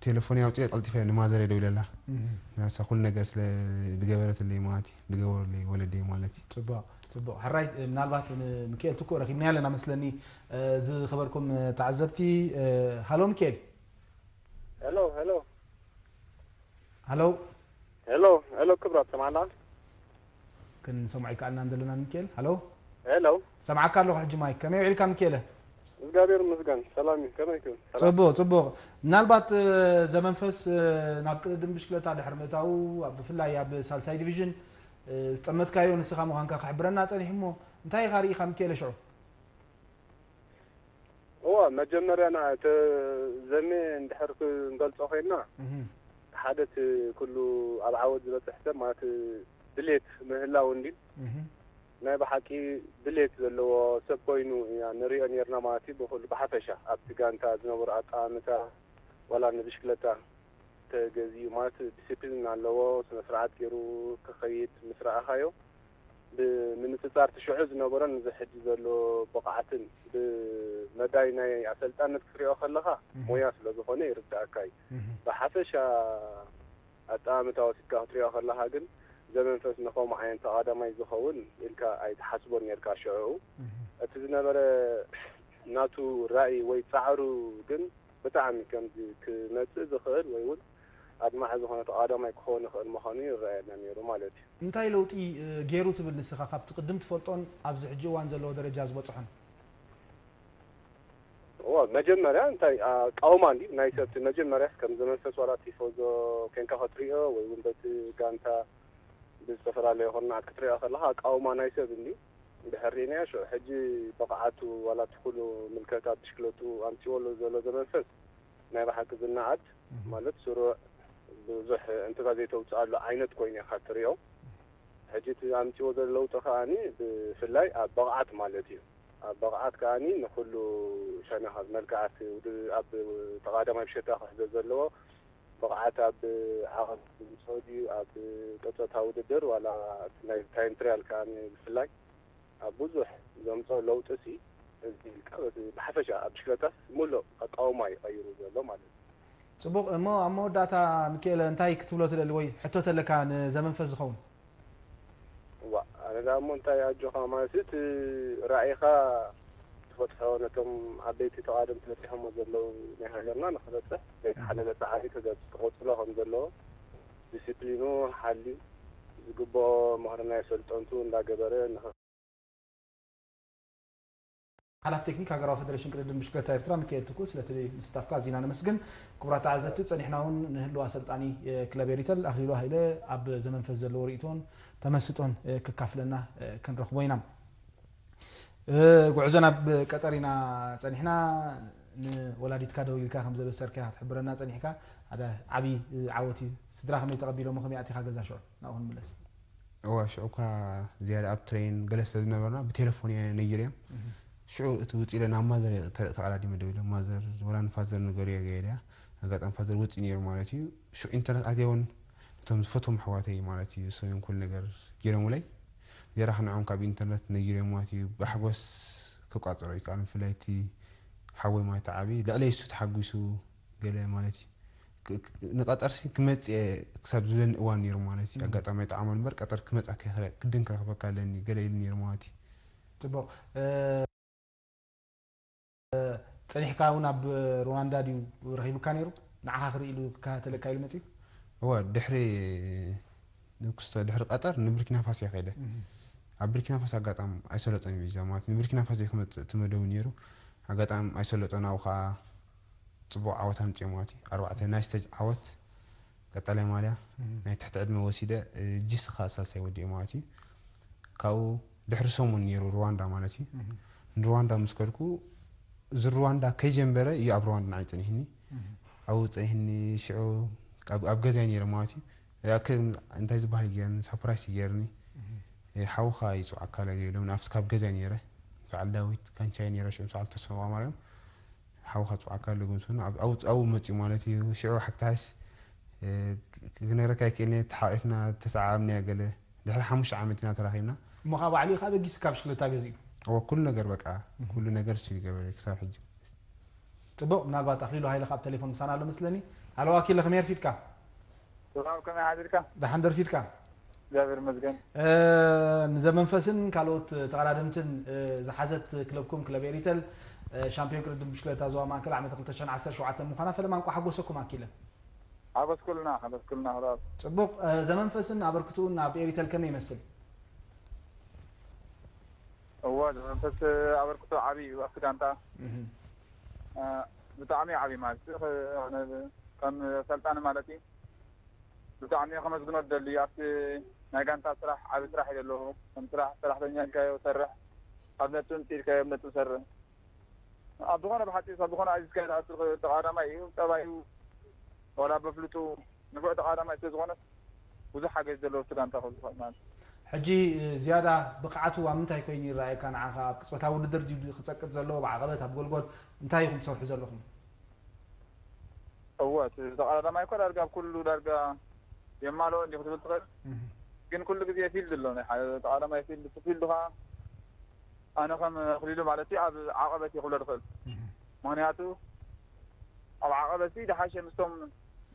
ቴሌፎን ኣውጺኤ ቀልጢፈ ንማዘር እየ ደዊለላ። ምክንያቱ ኩሉ ነገር ስለ ዝገበረትለይ ማለት እዩ፣ ዝገበሩለይ ወለደይ ማለት እዩ። ጽቡቕ፣ ጽቡቕ። ሕራይ፣ ምናልባት ንሚካኤል ትኩእ ረኺብናዮ ኣለና መስለኒ። ዝኸበርኩም ተዓዘብቲ፣ ሃሎ ሚካኤል። ሄሎ፣ ሄሎ። ሃሎ። ሄሎ፣ ሄሎ፣ ክብራት ሰማዕና። ክንሰምዖ ይከኣልና እንደለና ሚካኤል። ሃሎ። ሄሎ። ሰምዓካ ኣለኹ ሕጂ ማይክ። ከመይ ውዒልካ ሚካኤለ? እግዚኣብሔር ይመስገን ሰላም እዩ። ከመይ ትብል? ሰላም። ጽቡቕ፣ ጽቡቕ። ምናልባት፣ እ፣ ዘመንፈስ፣ እ፣ ናብ ቅድድም ብሽክለታ ድሕሪ ምእታዉ፣ ኣብ፣ ብፍላይ ኣብ ሳልሳይ ዲቪዥን፣ እ፣ ዝጠመትካዮ ንስኻ ምዃንካ ክሕብረና ጸኒሑ እሞ፣ እንታይ ኢኻ ርኢኻ ሚካኤለ ሽዑ? እዋ መጀመርያ ና እቲ ዘሜ እንድሕር ክንገልጾ ኮይንና እህ፣ ሓደ እቲ ኩሉ ኣብ ዓወት ዝበጽሕ ሰብ ማለት ድሌት ምህላው እንዲ እህ፣ ናይ ብሓቂ ድሌት ዘለዎ ሰብ ኮይኑ ኢና ንሪኦ ኔርና ማለት እዩ። ብኹሉ ብሓፈሻ ኣብቲ ጋንታ ዝነበሩ ኣጠማምታ ዋላ ንብሽክለታ ተገዚኡ ማለት ዲሲፕሊን ኣለዎ፣ ስነ ስርዓት ገይሩ ክኸይድ ምስ ረኣኻዮ፣ ብምንጽጻር እቲ ሽዑ ዝነበሮን እዚ ሕጂ ዘሎ ብቕዓትን ብመዳይ ናይ ኣሰልጣነት ክትሪኦ ከለኻ፣ ሞያ ስለ ዝኾነ ይርድኣካ እዩ። ብሓፈሻ ኣጠማምታ ወሲድካ ክትሪኦ ከለኻ ግን፣ ዘመንፈስ ንኸምኡ ዓይነት ተቓዳማይ ዝኸውን ኢልካ ኣይትሓስቦን ኔርካ ሽዑ። እቲ ዝነበረ ናቱ ራእይ ወይ ጻዕሩ ግን ብጣዕሚ ከምዚ ክመጽእ ዝኽእል ወይ እውን ኣድማዒ ዝኾነ ተቓዳማይ ክኸውን ይኽእል ምዃኑ ይረኣየና ነይሩ ማለት እዩ። እንታይ ለውጢ ገይሩ ትብል ንስኻ ካብቲ ቅድም ትፈልጦን ኣብዚ ሕጂ እዋን ዘለዎ ደረጃ ዝበጽሖን? እወ መጀመርያ እንታይ ኣቃውማ እንዲ ናይ ሰብ መጀመርያ ከም ዘመንፈስ ዋላ ቲፎዞ ኮንካ ክትሪኦ ወይ እውን በቲ ጋንታ ብዝተፈላለየ ኩርናዓት ክትሪኦ ከለኻ ኣቃውማ ናይ ሰብ እንዲ ድሕር ሪእናዮ ሽዑ ሕጂ ብቕዓቱ ዋላ እቲ ኩሉ ምልከታ ብሽክለቱ ኣምፂዎ ዘሎ ዘመንፈስ ናይ ብሓቂ ዝነኣድ ማለት ስሩዕ ብዙሕ እንትካ ዘይተውፅኣሉ ዓይነት ኮይኑ ኢካ ትሪኦ። ሕጂ እቲ ኣምፂዎ ዘሎ ለውጢ ከኣኒ ብፍላይ ኣብ ብቕዓት ማለት እዩ። ኣብ ብቕዓት ከኣኒ ንኩሉ ሸነኻት መልክዓት ኣብ ተቓዳማይ ብሸታ ክሕዞ ዘለዎ ብቕዓት ኣብ ዓቐብ ዝምፅኦ ድዩ ኣብ ቀፀታ ውድድር ዋላ ናይ ታይም ትሪያል ከኣኒ ብፍላይ ኣብ ብዙሕ ዘምፅኦ ለውጢ ሲ እዚ ብሓፈሻ ኣብ ብሽክለታስ ሙሉእ ኣቃውማ እዩ ቀይሩ ዘሎ ማለት እዩ። ፅቡቕ እሞ ኣብ መወዳእታ ሚኪኤለ እንታይ ክትብሎ ትደሊ ወይ ሕቶ ተለካ ንዘመንፈስ ዝኸውን? እዋ ኣነ ደኣ እሞ እንታይ ኣጆኻ ማለት እቲ ራእይኻ ትፈትሖ ነቶም ዓበይቲ ተቓደምቲ በፂሖሞ ዘለዉ ናይ ሃገርና ንኽበፅሕ ዘይተሓለለ ፃዕሪ ክገብር ክቕፅሎ ከም ዘለዎ ዲሲፕሊኑ ሓልዩ ዝግብኦ ምኽሪ ናይ ኣሰልጠንቱ እንዳገበረ ንኽ ሓላፊ ቴክኒክ ሃገራዊ ፈደሬሽን ቅድድም ብሽክለታ ኤርትራ ሚካኤል ትኩእ ስለቲ ምስታፍካ ኣዚና ነመስግን። ክቡራት ተዓዘብቲ ጸኒሕና እውን ንህልው ኣሰልጣኒ ክለብ ኤሪተል ኣኽሊሉ ሃይለ ኣብ ዘመንፈስ ዘለዎ ርእይቶን ተመስጦን ክካፍለና ክንረኽቦ ኢና። ጉዕዞ ናብ ቀጠር ኢና ጸኒሕና። ንወላዲትካ ደዊልካ ከም ዘበሰርካ ክትሕብረና ጸኒሕካ ሓደ ዓቢ ዓወት እዩ። ስድራ ከመይ ተቐቢሎሞ ከመይ ኣቲኻ ገዛ ሽዑ ናብኡ ክንምለስ። እዋ ሽዑ እኳ ዝያዳ ኣብ ትሬን ገለ ስለ ዝነበርና ብቴሌፎን እየ ነጊረዮም። ሽዑ እቲ ውፅእ ኢለ ናብ ማዘር እየ ተቐዳዲመ ደዊለ ማዘር ወላ ንፋዘር ንገርዮ ገለ እያ ኣጋጣሚ ፋዘር ውፅእ ነይሩ ማለት እዩ። ሽዑ ኢንተርነት ኣትየ እውን ነቶም ዝፈትዎም ኣሕዋተይ ማለት እዩ እሶም እዮም ኩሉ ነገር ገይሮምለይ። ዝያዳ ክንዖም ካብ ኢንተርነት ነጊረዮም ማለት እዩ ብሓጎስ ክቋፀሮ ይከኣል ብፍላይ እቲ ሓወይ ማለት ዓብዪ ልዕለይ እሱ ተሓጒሱ ገለ ማለት እዩ። ንቀጠርሲ ክመጽእ እየ ክሳብ ዝብለኒ እዋን ነይሩ ማለት እዩ። ኣጋጣሚ ኣይጠዓሞን እምበር ቀጠር ክመጽኣካ ይኽእል እየ፣ ግድን ክረኽበካ ኣለኒ ገለ ኢሉ ነይሩ ማለት እዩ። ጽቡቕ። ጸኒሕካ እውን ኣብ ሩዋንዳ ድዩ ረኺቡካ ነይሩ? ንዓኻ ክርኢ ኢሉ ክከታተለካ ኢሉ መጺኡ? እወ፣ ድሕሪ ንክስቶ ድሕሪ ቀጠር ንብርኪና ፋሶ እየ ከይደ። ኣብ ብርኪና ፋሶ ኣጋጣሚ ኣይሰለጦን ቪዛ ማለት ንብርኪና ፋሶ እየ ክመጽእ እቲ መደቡ ነይሩ። ኣጋጣሚ ኣይሰለጦን ኣብኡ ከዓ ፅቡቕ ዓወት ኣምፂኦም ማለት እዩ። ኣርባዕተ ናይ ስቴጅ ዓወት ቀጠልያ ማልያ ናይ ትሕቲ ዕድመ ወሲደ ጂስ ከዓ ሳልሳይ ወዲኤ ማለት እዩ። ካብኡ ድሕሪ ሰሙን ነይሩ ሩዋንዳ ማለት እዩ። ንሩዋንዳ ምስ ከድኩ እዚ ሩዋንዳ ከይጀንበረ እዩ ኣብ ሩዋንዳ ንዓይ ፀኒሕኒ። ኣብኡ ፀኒሕኒ ሽዑ ኣብ ገዛይ ነይረ ማለት እዩ። እንታይ ዝበሃል ገይርኒ ሳፕራይስ ገይርኒ። ሓውኻ ይፅውዓካ ኣሎ ገይሮም ኣብቲ ካብ ገዛይ ነይረ በዓል ዳዊት ካንቻይ ነይረ ሽዑ በዓል ተስፋ ማርያም ሓውኻ ፅዋዕካ ኣሎ ግን ስኑ ኣብኡ መፅኡ ማለት እዩ። ሽዑ ሓክታይስ ክነግረካ ይክእል እየ ተሓቂፍና ተሰዓዓምና ገለ ድሕሪ ሓሙሽተ ዓመት ኢና ተራኺብና። እሞ ካብ ባዕሉ እዩ ከዓ በጊስካ ብሽክለታ ገዚኡ? እወ፣ ኩሉ ነገር በቃ፣ ኩሉ ነገር እሱ ይገበረ ክሳብ ሕጂ። ጽቡቕ፣ ምናልባት ኣኽሊሉ ሃይለ ካብ ቴሌፎን ምሳና ኣሎ መስለኒ። ሃሎ ኣኪለ፣ ከመይ ኣርፊድካ? ሰላም፣ ከመይ ሓዲርካ? ደሓን ደርፊድካ? እግዚኣብሔር ይመስገን። እ፣ ንዘመንፈስን ካልኦት ተቐዳደምትን፣ እ፣ ዝሓዘት ክለብኩም ክለብ ኤሪተል፣ እ፣ ሻምፒዮን ቅድድም ብሽክለታ ዞባ ማእከል ዓመት ክልተ ሽሕን ዓሰርተ ሸውዓተን ምዃና ፈለማ እንቋ ሓጎሰኩም ኣኪለ። ሓጎስኩልና፣ ሓጎስኩልና። ጽቡቕ፣ እ፣ ዘመንፈስን ኣበርክትኡን ኣብ ኤሪተል ከመይ ይመስል? እወ፣ ዘመንፈስ ኣበርክቶ ዓቢ እዩ ኣብቲ ጋንታ። እህ። እ፣ ብጣዕሚ ዓቢ ማለት እዩ። ኸ-፣ ኣነ ከም ሰልጣኒ ማለት እዩ። ብጣዕሚ ከመስግኖ ደሊ ኣብቲ ናይ ጋንታ ስራሕ ዓቢ ስራሕ እዩ ዘለዎ። ከም ስራሕ ሰራሕተኛ ኢልካዮ ሰርሕ፣ ኣብ ነጥቢ ምጽእ ኢልካዮ ኣብ ነጥቢ ሰርሕ። ኣብ ዝኾነ ብሓጺ ኣብ ዝኾነ ኣዚዝካዮ ትኣቱ ተቓዳማይ እዩ። ጠባዩ ዋላ በፍልጡ ንፉዕ ተቓዳማይ ስለ ዝኾነ ብዙሕ ሓገዝ ዘለዎ እቲ ጋንታ ክኸውን ማለት እዩ። ሕጂ ዝያዳ ብቕዓቱ ኣብ ምንታይ ኮይኑ ይረኣየካ ንዓኻ? ኣብ ቅጽበታዊ ውድድር ድዩ ክጸቅጥ ዘለዎ? ብዓቐበት ኣብ ጎልጎል እንታይ ኢኹም ትሰርሑ ዘለኹም? እወ፣ እቲ ተቐዳዳማይ እኮ ዳርጋ ኣብ ኩሉ ዳርጋ የማልኦ እንዲኹ ትብል ትኽእል። ግን ኩሉ ግዜ ፊልድ ኣሎ፣ ናይ ሓደ ተቐዳዳማይ ፊልድ። እቲ ፊልድ ኸዓ ኣነ ከም ኣኽሊሉ ማለት እዩ ኣብ ዓቐበት እየ ክብሎ ዝኽእል። ምኽንያቱ ኣብ ዓቐበት ዝሓሸ ምስቶም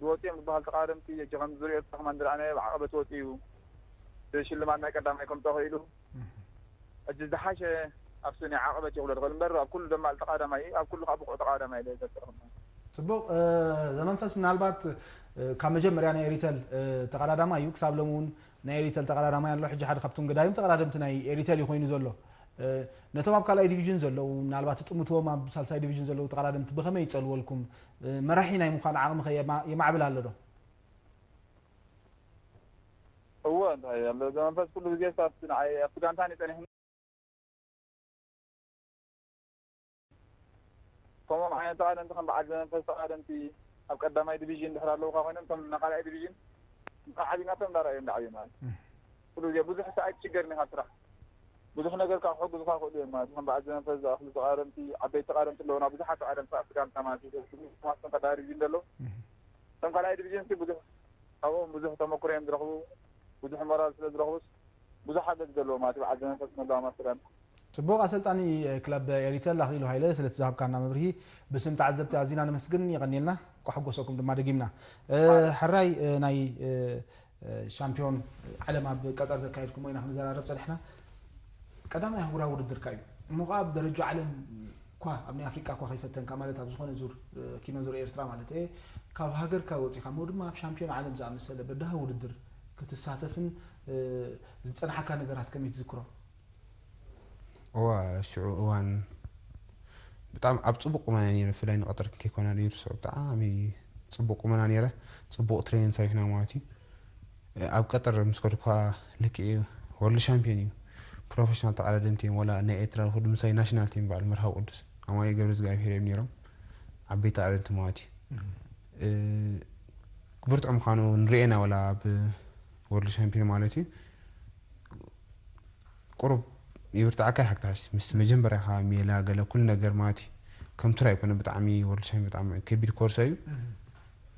ዝወፅኦም ዝበሃል ተቐዳደምቲ፣ ሕጂ ከም ዙር ኤርትራ ከማን ዝረኣናዮ ኣብ ዓቐበት ወፂኡ ሽልማት ናይ ቀዳማይ ከምፅኦ ክኢሉ። ሕጂ ዝሓሸ ኣብቲ ናይ ዓቐበት ይኽሎ ዝኽእል እምበር ኣብ ኩሉ ደማል ተቓዳማይ እዩ፣ ኣብ ኩሉ ከዓ ብቑዕ ተቓዳማይ ኢለ ዘጥርቕ። ጽቡቕ። ዘመንፈስ ምናልባት ካብ መጀመርያ ናይ ኤሪተል ተቐዳዳማይ እዩ። ክሳብ ሎሚ እውን ናይ ኤሪተል ተቐዳዳማይ ኣሎ። ሕጂ ሓደ ካብቶም ገዳይም ተቐዳደምቲ ናይ ኤሪተል እዩ ኮይኑ ዘሎ። ነቶም ኣብ ካልኣይ ዲቪዥን ዘለዉ፣ ምናልባት ትጥምትዎም ኣብ ሳልሳይ ዲቪዥን ዘለዉ ተቐዳደምቲ ብኸመይ ይጸልወልኩም? መራሒ ናይ ምዃን ዓቕምኸ የማዕብል ኣሎ ዶ? እወ፣ እንታይ ኣሎ፣ ዘመንፈስ ኩሉ ግዜ ኣብቲ ንዓይ ኣብቲ ጋንታን ይጸኒሕኒ። ከምኦም ዓይነት ተቓደምቲ ከም በዓል ዘመንፈስ ተቓደምቲ ኣብ ቀዳማይ ዲቪዥን ድሕር ኣለውካ ኮይኖም፣ እቶም ንካልኣይ ዲቪዥን ዓቢናቶም እንዳረኣዮም እንዳዓብዩ ማለት እዩ። ኩሉ ግዜ ብዙሕ ሰዓት ትሽገር ኢኻ ስራሕ። ብዙሕ ነገር ካብ ክሕግዙኻ ክእሉ እዮም ማለት እዩ። ከም በዓል ዘመንፈስ ዝኣኽሉ ተቓደምቲ፣ ዓበይቲ ተቓደምቲ ኣለውና፣ ብዙሓት ተቓደምቲ ኣብቲ ጋንታ ማለት እዩ። ማስተን ቀዳማይ ዲቪዥን ዘለዉ። እቶም ካልኣይ ዲቪዥን ሲ ብዙሕ ካብኦም ብዙሕ ተመክሮ እዮም ዝረኽቡ። ብዙሕ ሞራል ስለ ዝረኽቡስ ብዙሕ ሓገዝ ዘለዎ ማለት እዩ። በዓል ዘመንፈስ መላው ማስተር ጋንታ። ጽቡቕ። ኣሰልጣኒ ክለብ ኤሪተል ኣኽሊሉ ሃይለ፣ ስለቲ ዝሃብካና መብርሂ ብስም ተዓዘብቲ ኣዚና ነመስግን። የቐንየልና። እንኳዕ ሓጎሰኩም ድማ ደጊምና። ሕራይ ናይ ሻምፒዮን ዓለም ኣብ ቀጠር ዘካየድኩሞ ኢና ክንዘራረብ ጸኒሕና። ቀዳማይ ኣህጉራዊ ውድድርካ እዩ። እሞ ከኣ ኣብ ደረጃ ዓለም እኳ ኣብ ናይ ኣፍሪቃ እኳ ከይፈተንካ፣ ማለት ኣብ ዝኾነ ዙር ኪኖ ዙር ኤርትራ ማለት እየ፣ ካብ ሃገርካ ወጺኻ እሞ ድማ ኣብ ሻምፒዮን ዓለም ዝኣመሰለ በዳሂ ውድድር ክትሳተፍን ዝጸንሓካ ነገራት ከመይ ትዝክሮ? እዋ ሽዑ እዋን ብጣዕሚ ኣብ ጽቡቕ ቁመና ነይረ፣ ብፍላይ ንቐጠር ከይኮነ ይርስዖ ብጣዕሚ ጽቡቕ ቁመና ነይረ። ጽቡቕ ትሬኒንግ ሰሪሕና ማለት እዩ። ኣብ ቀጠር ምስ ከድኩ ከዓ ልክዕ እዩ፣ ወርልድ ሻምፒዮን እዩ። ፕሮፌሽናል ተቐዳደምቲ እዮም፣ ወላ ናይ ኤርትራ ዝኸዱ ምሳይ ናሽናል ቲም በዓል መርሃዊ ቅዱስ፣ ኣማኑኤል ገብረ እግዚኣብሄር እዮም ነይሮም፣ ዓበይቲ ተቐዳደምቲ ማለት እዩ። ብርቱዕ ምዃኑ ንርእየና፣ ወላ ኣብ ወርልድ ሻምፒዮን ማለት እዩ። ቁሩብ ይብርትዓካ ይሓግታሽ ምስ መጀመርያኻ ሜላ ገለ ኩሉ ነገር ማለት እዩ። ከም ቱር ኣይኮነ፣ ብጣዕሚ ወርልድ ሻምፒዮን ብጣዕሚ ከቢድ ኮርሶ እዩ።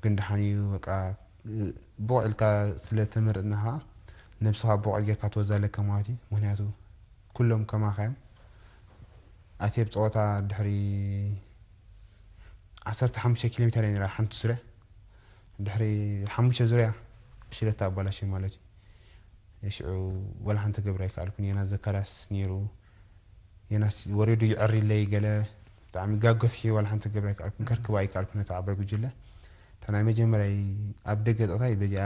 ግን ደሓን እዩ በቃ፣ ብቑዕ ኢልካ ስለ ተመረጥና ከዓ ነብስኻ ብቑዕ ጌርካ ትወዛለካ ማለት እዩ። ምክንያቱ ኩሎም ከማኻ እዮም። ኣትየ ብፀወታ ድሕሪ ዓሰርተ ሓሙሽተ ኪሎ ሜተር እያ ነይራ ሓንቲ ዙርያ። ድሕሪ ሓሙሽተ ዙርያ ብሽለታ ኣባላሸ ማለት እዩ። ሽዑ ወላ ሓንቲ ክገብር ኣይከኣልኩን። ዮናስ ዘካርያስ ነይሩ። ዮናስ ወሪዱ ይዕሪለይ ገለ ብጣዕሚ ጋገፊ፣ ወላ ሓንቲ ክገብር ኣይከኣልኩን። ከርክባ ኣይከኣልኩን ነታ ዓባይ ጉጅለ። እታ ናይ መጀመርያይ ኣብ ደገ ጸወታይ በዚኣ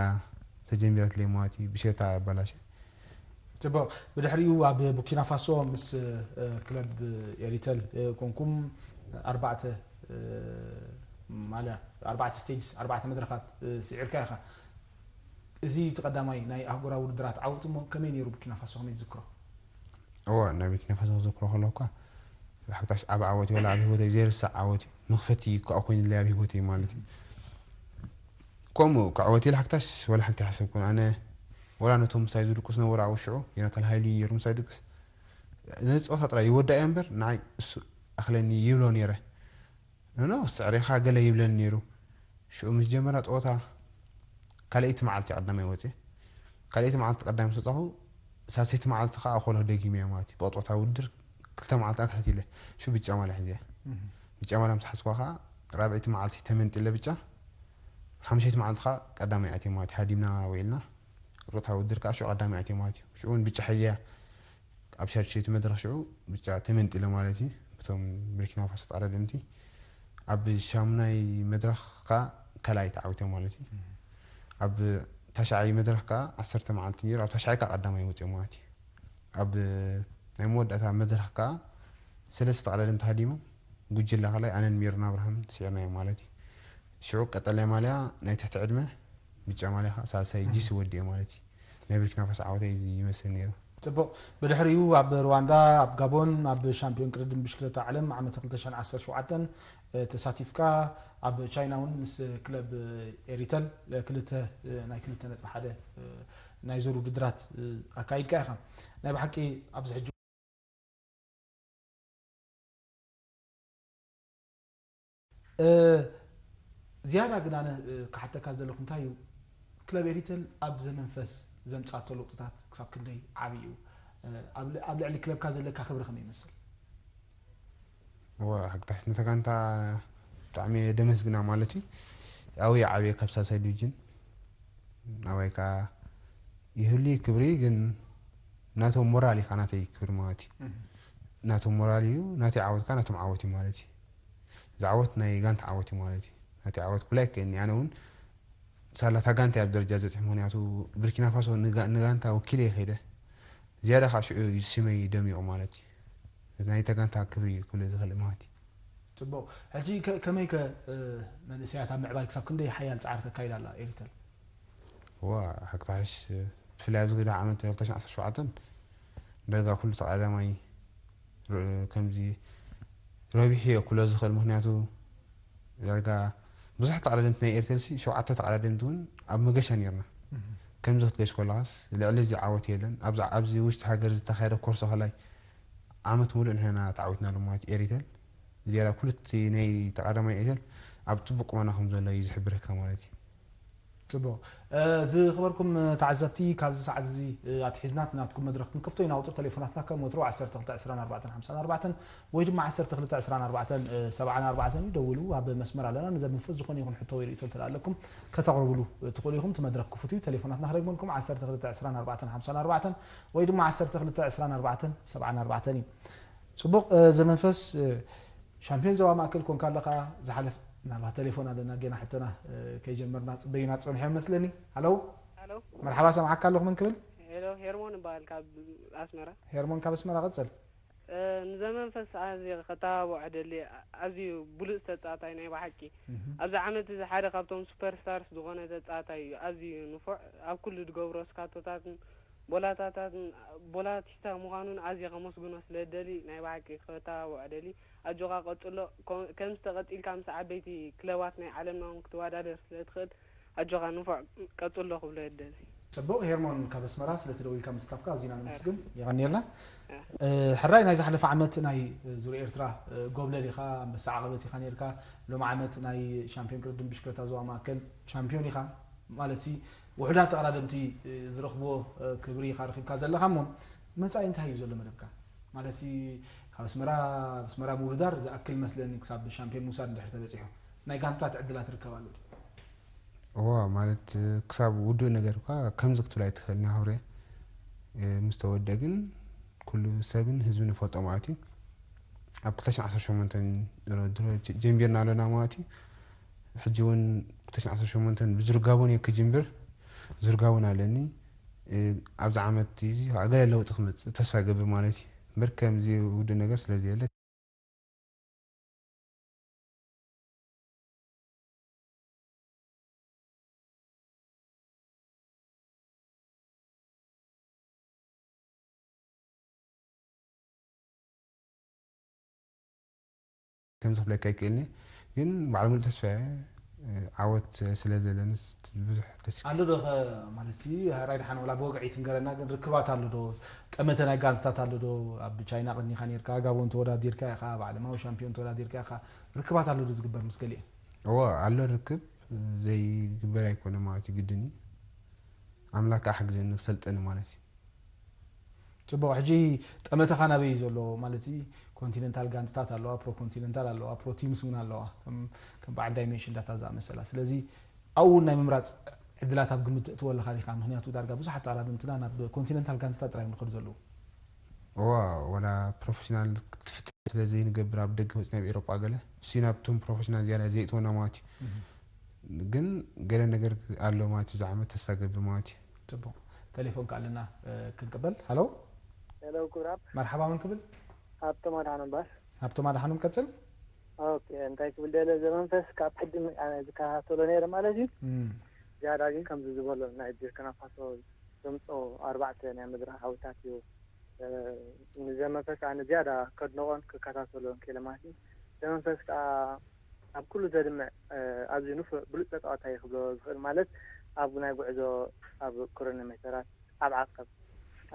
ተጀሚራትለይ ማለት እዩ። ብሽለታ ኣባላሸ። ጽቡቕ። ብድሕሪኡ ኣብ ቡርኪና ፋሶ ምስ ክለብ ኤሪተል ኮንኩም ኣርባዕተ ማልያ፣ ኣርባዕተ ስቴጅስ፣ ኣርባዕተ መድረኻት ስዒርካ ኢኻ። እዚ እቲ ቀዳማይ ናይ ኣህጉራዊ ውድድራት ዓወት እሞ ከመይ ነይሩ? ቡርኪና ፋሶ ከመይ ትዝክሮ? እወ፣ ናይ ቡርኪና ፋሶ ክዝክሮ ከለኹ እኳ ብሓጎስ ዓቢ ዓወት እዩ፣ ወላ ኣብ ህይወተይ ዘይርሳዕ ዓወት እዩ። መኽፈቲ እኳ ኮይኑለይ ኣብ ህይወተይ ማለት እዩ። ከምኡ ክዕወት ኢለ ሓጎስ ወላ ሓንቲ ኣይሓሰብኩን። ኣነ ወላ ነቶም ምሳይ ዝድቅሱ ነበሩ ኣብ ሽዑ፣ ዮናታን ሃይሉ እዩ ነይሩ ምሳይ ድቅስ። ነዚ ጸወታ ጥራይ ይወዳእ እያ እምበር ንዓይ እሱ ኣኽለኒ ይብሎ ነይረ። ኖ፣ ኖ፣ ስዕሬኻ ገለ ይብለኒ ነይሩ። ሽዑ ምስ ጀመራ ጸወታ ካልኣይቲ መዓልቲ ቀዳማይ ወጽየ። ካልኣይቲ መዓልቲ ቀዳማይ ምስ ወጻኹ፣ ሳልሰይቲ መዓልቲ ከኣ ኣኾሎ ደጊመ ማለት እዩ። ብቕጥታ ውድድር ክልተ መዓልቲ ኣክሕት ኢለ። ሹ ብጫ ማልያ ሒዘ። ብጫ ማልያ ምስ ሓዝኳ ከዓ ራብዐይቲ መዓልቲ ተመንጢለ ብጫ። ሓሙሸይቲ መዓልቲ ከዓ ቀዳማይ ኣትየ ማለት እዩ። ሃዲምና ውዒልና። ሮታ ውድድር ከዓ ሽዑ ቀዳማይ ኣትየ ማለት እዩ። ሽዑ እውን ብጫ ሒዘያ ኣብ ሻድሸይቲ መድረኽ ሽዑ ብጫ ተመንጢለ ማለት እዩ። ብቶም ብርኪና ፋሶ ተቐዳደምቲ። ኣብ ሻሙናይ መድረኽ ከዓ ካልኣይ ተዓዊተ ማለት እዩ። ኣብ ታሽዓይ መድረኽ ከዓ ዓሰርተ መዓልቲ ነይሩ። ኣብ ታሽዓይ ከዓ ቀዳማይ ወፅየ ማለት እዩ። ኣብ ናይ መወዳእታ መድረኽ ከዓ ሰለስተ ተቐዳደምቲ ሃዲሞም ጉጅለ ካልኣይ ኣነን ሜሮን ኣብርሃምን ስዒርናዮም ማለት እዩ። ሽዑ ቀጠልያ ማልያ ናይ ትሕቲ ዕድመ፣ ብጫ ማልያ ከዓ ሳልሳይ ጂሲ ወዲኦ ማለት እዩ። ናይ ብርኪና ፋሶ ዓወተይ እዚ ይመስል ነይሩ። ጽቡቕ። ብድሕሪኡ ኣብ ሩዋንዳ፣ ኣብ ጋቦን፣ ኣብ ሻምፒዮን ቅድድም ብሽክለታ ዓለም ዓመት ክልተ ሽሕን ዓሰርተ ሸውዓተን፣ እ፣ ተሳቲፍካ፣ ኣብ ቻይና እውን ምስ ክለብ ኤሪተል ክልተ፣ እ፣ ናይ ክልተ ነጥቢ ሓደ፣ እ፣ ናይ ዙር ውድድራት፣ እ፣ ኣካይድካ ኢኻ። ናይ ብሓቂ ኣብዚ ሕጂ እ፣ ዝያዳ ግን ኣነ፣ እ፣ ክሓተካ ዘለኹ እንታይ እዩ፣ ክለብ ኤሪተል ኣብ ዘመንፈስ ዘምጻቶ ለውጥታት ክሳብ ክንደይ ዓቢ እዩ? እ፣ ኣብ ል-፣ ኣብ ልዕሊ ክለብካ ዘለካ ክብሪ ከመይ ይመስል? እወ፣ ሓግታሽ ነታ ጋንታ ብጣዕሚ እየ ደመስግና ማለት እዩ። ኣብየ ዓብየ ካብ ሳልሳይ ዲቪዥን ኣባይ ከዓ ይህሉ ክብሪ ግን ናቶም ሞራል እዩ ከዓ ናተይ ክብሪ ማለት እዩ። እህ። ናቶም ሞራል እዩ፣ ናተይ ዓወት ከዓ ናቶም ዓወት እዩ ማለት እዩ። እዚ ዓወት ናይ ጋንታ ዓወት እዩ ማለት እዩ። ናተይ ዓወት ኩላይ ከኒ ኣነ እውን ሳላ እታ ጋንታ ኣብ ደረጃ ዝበፅሕ፣ ምክንያቱ ብርኪና ፋሶ ንጋ-፣ ንጋንታ ወኪለ ይኸይደ። ዝያዳ ከዓ ሽዑ እዩ ስመይ ደሚቑ ማለት እዩ። ናይታ ጋንታ ክብሪ እዩ ክብለ ዝኽእል ማለት እዩ። ጽቡቕ። ሕጂ ከ-፣ ከመይ ከ፣ እ፣ መንእሰያት ኣብ ምዕባይ ክሳብ ክንደይ ሓያል ጻዕሪ ተካይድ ኣላ ኤሪተል? እዋ፣ ሓቂ ተሓሽ፣ ብፍላይ ኣብዚ ግዳ ዓመት ክልተ ሽሕን ዓሰርተ ሸውዓተን ዳርጋ ኩሉ ተቐዳዳማይ ር-፣ ከምዚ ረቢሑ እየ ክብሎ ዝኽእል። ምኽንያቱ ዳርጋ ብዙሓት ተቐዳደምቲ ናይ ኤርቴል ሲ፣ ሸውዓተ ተቐዳደምቲ እውን ኣብ መገሻ ነይርና። እህ። ከምዚ ክትገሽ ከለኻስ ልዕሊ እዚ ዓወት የለን። ኣብዚ፣ ኣብዚ ውሽጢ ሃገር ዝተኻየደ ኮርሶ ከላይ ዓመት ሙሉእ ንሕና ተዓዊትናሉ ማለት ኤሪተል። ዝያዳ ኩሉ እቲ ናይ ተቐዳማይ ኤሪተል ኣብ ጽቡቕ ቁመና ከም ዘሎ እዩ ዝሕብረካ ማለት እዩ። ጽቡቕ። እ፣ ዝኸበርኩም ተዓዘብቲ፣ ካብዚ ሰዓት እዚ፣ እ፣ ኣትሒዝና ናትኩም መድረኽ ክንከፍቶ ኢና። ቁጽሪ ቴሌፎናትና ከም ወትሩ ዓሰርተ ክልተ ዕስራን ኣርባዕተን ሓምሳን ኣርባዕተን ወይ ድማ ዓሰርተ ክልተ ዕስራን ኣርባዕተን፣ እ፣ ሰብዓን ኣርባዕተን እዩ። ደውሉ፣ ኣብ መስመር ኣለና። ንዘብ መንፈስ ዝኾነ ይኹን ሕቶ ወይ ርእይቶ እንተ ኣለኩም ከተቕርብሉ፣ እ፣ ትኽእሉ ኢኹም። እቲ መድረኽ ክፉት እዩ። ቴሌፎናትና ክደግመልኩም፣ ዓሰርተ ክልተ ዕስራን ኣርባዕተን ሓምሳን ኣርባዕተን ወይ ድማ ዓሰርተ ክልተ ዕስራን ኣርባዕተን ሰብዓን ኣርባዕተን እዩ። ጽቡቕ፣ እ፣ ዘመንፈስ፣ እ፣ ሻምፒዮን ዞባ ማእከል ኮንካ ኣለኻ። ዝሓለፈ ምናልባት ቴሌፎን ኣለና፣ ጌና ሕቶና፣ እ፣ ከይጀመርና ጽበዩና ጸንሑ መስለኒ። ሃሎ? ሃሎ? መርሓባ፣ ሰምዓካ ኣለኹ። መን ክብል? ሄሎ፣ ሄርሞን እበሃል ካብ ኣስመራ። ሄርሞን ካብ ኣስመራ፣ ቀጽል። እ፣ ንዘመንፈስ ኣዝየ ከተባብዖ ደሊ፣ ኣዝዩ ብሉጽ ተጻዋታይ ናይ ብሓቂ። እህ። ኣብዚ ዓመት እዚ ሓደ ካብቶም ሱፐርስታርስ ዝኾነ ተጻዋታይ እዩ። ኣዝዩ ንፉዕ፣ ኣብ ኩሉ ዝገብሮ ስካቶታትን ቦላታታትን ቦላቲስታ ምዃኑን ኣዝየ ከመስግኖ ስለ ደሊ ናይ ብሓቂ ከተባብዖ ደሊ። ኣጆኻ ቀጽሎ። ኮ-፣ ከምዚ ተቐጺልካ ምስ ዓበይቲ ክለባት ናይ ዓለምና እውን ክትወዳደር ስለ ትኽእል ኣጆኻ ንፉዕ ቀጽሎ ክብሎ ይደሊ። ጽቡቕ ሄርሞን ካብ ኣስመራ ስለ ተደዊልካ ምስታፍካ ኣዚና ነመስግን። የቐንየልና። እ፣ ሕራይ ናይ ዝሓለፈ ዓመት ናይ ዙር ኤርትራ፣ እ፣ ጎብለል ኢኻ፣ ኣንበሳ ዓቐበት ኢኻ ነይርካ። ሎም ዓመት ናይ ሻምፒዮን ቅድድም ብሽክለታ ዞባ ማእከል ሻምፒዮን ኢኻ። ማለት ሲ ውሑዳት ተቐዳደምቲ፣ እ፣ ዝረኽብዎ፣ እ፣ ክብሪ ኢኻ ረኺብካ ዘለኻ እሞ መጻኢ እንታይ እዩ ዘሎ መደብካ? ማለት ሲ ካብ ኣስመራ፣ ኣብ ኣስመራ ምውድዳር ዝኣክል መስለኒ ክሳብ ሻምፒዮን ምውሳድ እንድሕር ተበጺሑ ናይ ጋንታት ዕድላት ርከብ ኣሎ ድዩ? እዋ፣ ማለት፣ እ፣ ክሳብ ውዱእ ነገር እኳ ከምዚ ክትብል ኣይትኽእልን፣ ሃብሬ፣ እ፣ ምስ ተወድአ ግን ኩሉ ሰብን ህዝብን ይፈልጦ ማለት እዩ። ኣብ ክልተ ሽሕን ዓሰርተ ሸሞንተን ድሮ፣ ድሮ ጀ-፣ ጀሚርና ኣለና ማለት እዩ። ሕጂ እውን ክልተ ሽሕን ዓሰርተ ሸሞንተን ብዝርጋቦን እየ ክጅምር፣ ዝርጋቦን ኣለኒ። እ፣ ኣብዚ ዓመት እዚ ከዓ ገለ ለውጢ ክመጽእ ተስፋ ይገብር ማለት እዩ። እምበር ከምዚ ውዱእ ነገር ስለ ዘየለ። ከምዚ ክብለካ ይክእልኒ፣ ግን ባዕሉ ሙሉእ ተስፋ እየ። ዓወት ስለ ዘለንስ ብዙሕ ደስ ኣሎ ዶ ኸ ማለት እዩ? ሕራይ ደሓን ወላ ብወግዒ ትንገረና፣ ግን ርክባት ኣሎ ዶ? ጠመተ ናይ ጋንትታት ኣሎ ዶ? ኣብ ቻይና ቀኒኻ ነይርካ፣ ጋቦን ተወዳዲርካ ኢኻ፣ ኣብ ዓለማዊ ሻምፒዮን ተወዳዲርካ ኢኻ። ርክባት ኣሎ ዶ ዝግበር ምስ ገሊኤን? እወ፣ ኣሎ ርክብ፣ ዘይግበር ኣይኮነ ማለት እዩ፣ ግድን እዩ። ኣምላክ ኣሕግዘኒ ክሰልጠኒ ማለት እዩ። ጽቡቕ። ሕጂ ጠመተኻ ናበይ እዩ ዘሎ ማለት እዩ? ኮንቲነንታል ጋንትታት ኣለዋ፣ ፕሮ ኮንቲነንታል ኣለዋ፣ ፕሮ ቲምስ እውን ኣለዋ፣ ከም ከም በዓል ዳይሜንሽን ዳታ ዝኣመሰላ። ስለዚ ኣብኡ እውን ናይ ምምራፅ ዕድላት ኣብ ግምት ተእትወ ኣለኻ ዲኻ? ምክንያቱ ዳርጋ ብዙሓት ተቐዳደምትና ናብ ኮንቲነንታል ጋንትታት ጥራይ እዮም ዝኸዱ ዘለዉ። እዋ፣ ወላ ፕሮፌሽናል ክትፍትን ስለ ዘይንገብር፣ ኣብ ደገ ወፂ ናብ ኤሮጳ ገለ እሱ ናብቶም ፕሮፌሽናል ዝያዳ ዘይእትወና ማለት እዩ። ግን ገለ ነገር ኣሎ ማለት እዩ። ዝዓመት ተስፋ ገብር ማለት እዩ። ጽቡቕ። ቴሌፎን ከኣለና ክንቅበል። ሃሎ። ሄሎ ክብራብ። መርሓባ፣ መን ክብል? ሃብቶም ኣድሓኖም ባስ። ሃብቶም ኣድሓኖም፣ ቀጽል። ኦኬ፣ እንታይ ክብል ደለ፣ ዘመንፈስ ካብ ሕጂ ኣነ ዝከታተሎ ነይረ ማለት እዩ። ዝያዳ ግን ከምዚ ዝበሎ ናይ ቡርኪና ፋሶ ዘምጾ ኣርባዕተ ናይ መድረኽ ዓወታት እዩ። ንዘመንፈስ ኣነ ዝያዳ ከድንቖን ክከታተሎን ክኢለ ማለት እዩ። ዘመንፈስ ከኣ ኣብ ኩሉ ዘድምዕ ኣዝዩ ንፉዕ ብሉጽ ተጻዋታይ ክብሎ ዝኽእል፣ ማለት ኣብ ናይ ጉዕዞ፣ ኣብ ክሮኖሜተራት፣ ኣብ ዓቐብ፣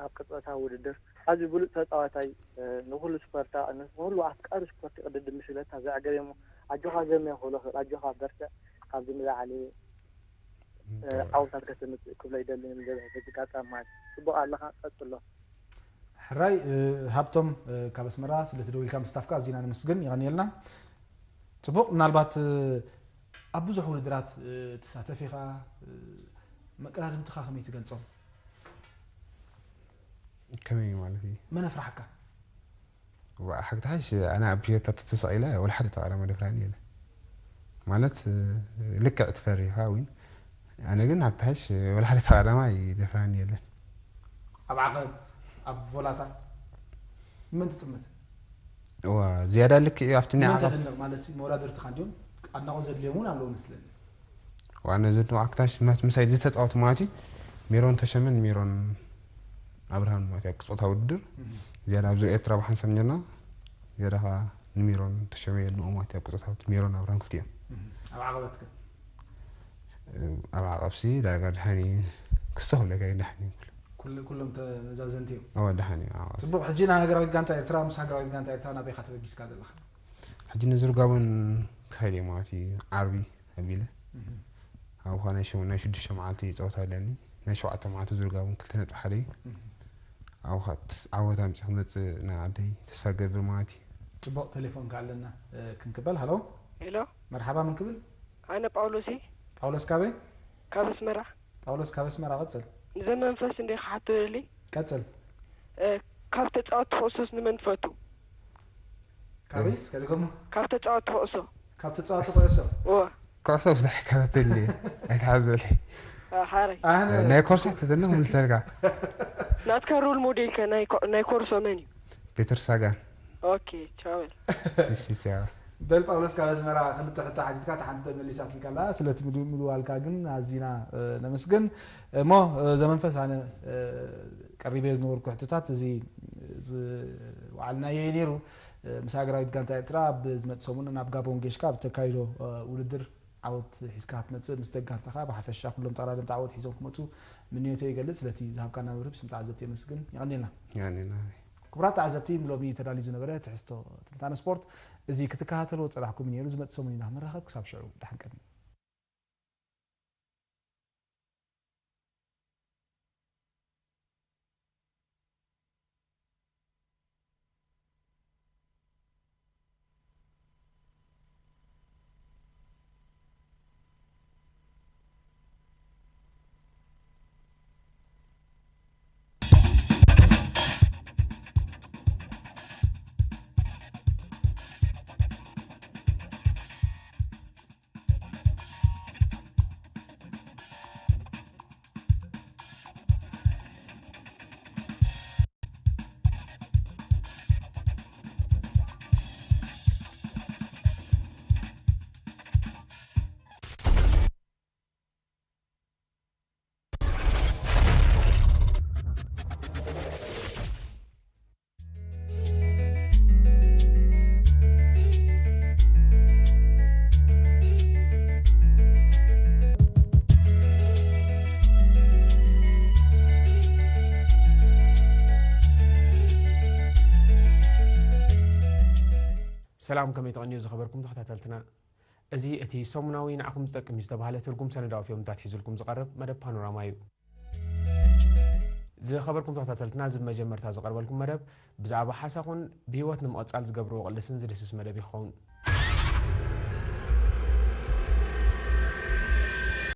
ኣብ ቅጽበታዊ ውድድር ኣዝዩ ብሉጽ ተጻዋታይ፣ ንኹሉ ስፖርታ ንኹሉ ኣፍቃሪ ስፖርት ይቕድድም ሽለታ ዘዕገብ እሞ ኣጆኻ ዘምየ ክብሎ ክእል። ኣጆኻ በርትዕ፣ ካብዚ ንላዕሊ ዓወታት ከተምጽእ ክብሎ ይደሊ። በዚ ኣጋጣሚ ማለት ጽቡቕ ኣለኻ፣ ቀጽሎ። ሕራይ። ሃብቶም ካብ ኣስመራ ስለቲ ደው ኢልካ ምስታፍካ ኣዚና ነመስግን፣ የቐንየልና። ጽቡቕ። ምናልባት ኣብ ብዙሕ ውድድራት ትሳተፍ ኢኻ፣ መቀዳድምትኻ ከመይ ትገልጾም? ከመይ ማለት እዩ? መን ኣፍራሓካ? ዋ፣ ሓቂ ተሓሽ ኣነ ኣብ ሸታ ተተሰቒለ ወላ ሓደ ተቓዳማይ ደፍራኒ የለ። ማለት ልክዕ ትፈሪ ኢኻ ዊን፣ ኣነ ግን ኣብ ተሓሽ ወላ ሓደ ተቓዳማይ ደፍራኒ የለን። ኣብ ዓቐብ፣ ኣብ ቮላታ መን ትጥምት? እዋ፣ ዝያዳ ልክዕ እዩ ኣብቲ ናይ መን ዓቐብ። ተደንቕ ማለት ሲ መወዳድርትኻ እንዲዮም ኣድናቖት ዘድልዮም እውን ኣለዉ መስለኒ። ዋና ዘድንቑ ኣክታሽ ምሳይ ዝተፃወቱ ማለት እዩ። ሜሮን ተሸመን ሜሮን ኣብርሃም ማለት እዩ ኣብ ቅጾታ ውድድር። ዝያዳ ኣብዚ ኤርትራ ብሓንሳብ ኔርና ዝያዳ ከዓ ንሜሮን ተሸመ የድንቑ ማለት እዩ ኣብ ቅጾታ ውድድር ሜሮን ኣብርሃም ክልቲኦም። ኣብ ዓቐበትከ? ኣብ ዓቐብሲ ዳርጋ ድሓኒ ክስቶ ክብለካ እዩ ድሓኒ። ኩሎም ተመዛዘንቲ እዮም። ኣዎ ድሓኒ እዮም። ዓቐብሲ። ጽቡቕ፣ ሕጂ ንሃገራዊት ጋንታ ኤርትራ ምስ ሃገራዊት ጋንታ ኤርትራ ናበይ ኢኻ ተበጊስካ ዘለኻ? ሕጂ ንዝርጋቦን ክኸይድ እየ ማለት እዩ። ዓርቢ ኣቢለ ኣብኡ ኸዓ ናይ ሸው- ናይ ሽዱሽተ መዓልቲ ፀወታ ኣለኒ። ናይ ሸውዓተ መዓልቲ ዝርጋቦን ክልተ ነጥቢ ሓደ እዩ። ኣብኡ ኸዓ ትስ- ዓወት ኣምፂ ክመፅእ ንዓደይ ተስፋ ገብር ማለት እዩ። ፅቡቕ፣ ቴሌፎን ከ ኣለና፣ እ፣ ክንቅበል። ሃሎ፣ ሄሎ፣ መርሓባ፣ ምን ክብል? ኣነ ጳውሎስ እየ። ጳውሎስ ካበይ? ካብ ኣስመራ። ጳውሎስ ካብ ኣስመራ፣ ቀፅል። ንዘመንፈስ እንደ ክሓቶ ደሊ። ቀፅል። እ፣ ካብ ተፃወትቲ ኩዕሶስ ንመን ትፈቱ? ካበይ? እስከ ድገሞ። ካብ ተፃወትቲ ኩዕሶ። ካብ ተፃወትቲ ኩዕሶ። እወ። ኩዕሶ ብዙሕ ይከታተል እየ ኣይትሓዘለይ። እ፣ ሓረይ። ኣነ ናይ ኮርሳ ተተና ምልሰልካ። ናትካ ሮል ሞዴልከ ናይ ኮ- ናይ ኮርሶ መን እዩ? ፔተር ሳጋን። ኦኬ፣ ቻው በል። እሺ፣ ቻው። በል ጳውሎስ፣ ካብ ኣስመራ ክልተ ሕቶ ሓቲትካ፣ እታ ሓንቲ ተመሊሳትልካ ኣላ። ስለቲ ምድ- ምድዋልካ ግን ኣዚና እ፣ ነመስግን። እሞ እ፣ ዘመንፈስ ኣነ እ፣ ቀሪበ ዝነበርኩ ሕቶታት እዚ ዝወዓልናዮ እዩ ነይሩ። እ፣ ምስ ሃገራዊት ጋንታ ኤርትራ ኣብ ዝመጽእ ሰሙን ናብ ጋቦን ጌሽካ ኣብ ተካይዶ እ፣ ውድድር ዓወት ሒዝካ ክትመጽእ፣ ምስ ደጋንታኻ ብሓፈሻ ኩሎም ተቐዳደምቲ ዓወት ሒዞም ክመጹ ምንዮተይ ይገልጽ። ስለቲ ዝሃብካና መብርሂ ብስም ተዓዘብቲ የመስግን። የቐንየልና። የቐንየልና። ክቡራት ተዓዘብቲ፣ ንሎሚ ተዳልዩ ዝነበረ ትሕዝቶ ትንታነ ስፖርት እዚ ክትከታተልዎ ጸናሕኩም እዩ ነይሩ። ዝመጽእ ሰሙን ኢና ክንራኸብ። ክሳብ ሽዑ ደሓን ቀንዩ። ሰላም፣ ከመይ ትቐንዩ ዝኸበርኩም ተኸታተልትና? እዚ እቲ ሰሙናዊ ንዓኹም ዝጠቅም እዩ ዝተባህለ ትርጉም ሰነዳዊ ፊልምታት ሒዙልኩም ዝቐርብ መደብ ፓኖራማ እዩ። ዝኸበርኩም ተኸታተልትና፣ እዚ ብመጀመርታ ዝቐርበልኩም መደብ ብዛዕባ ሓሳኹን ብህይወት ንምቕጻል ዝገብርዎ ቅልስን ዝድስስ መደብ ይኸውን።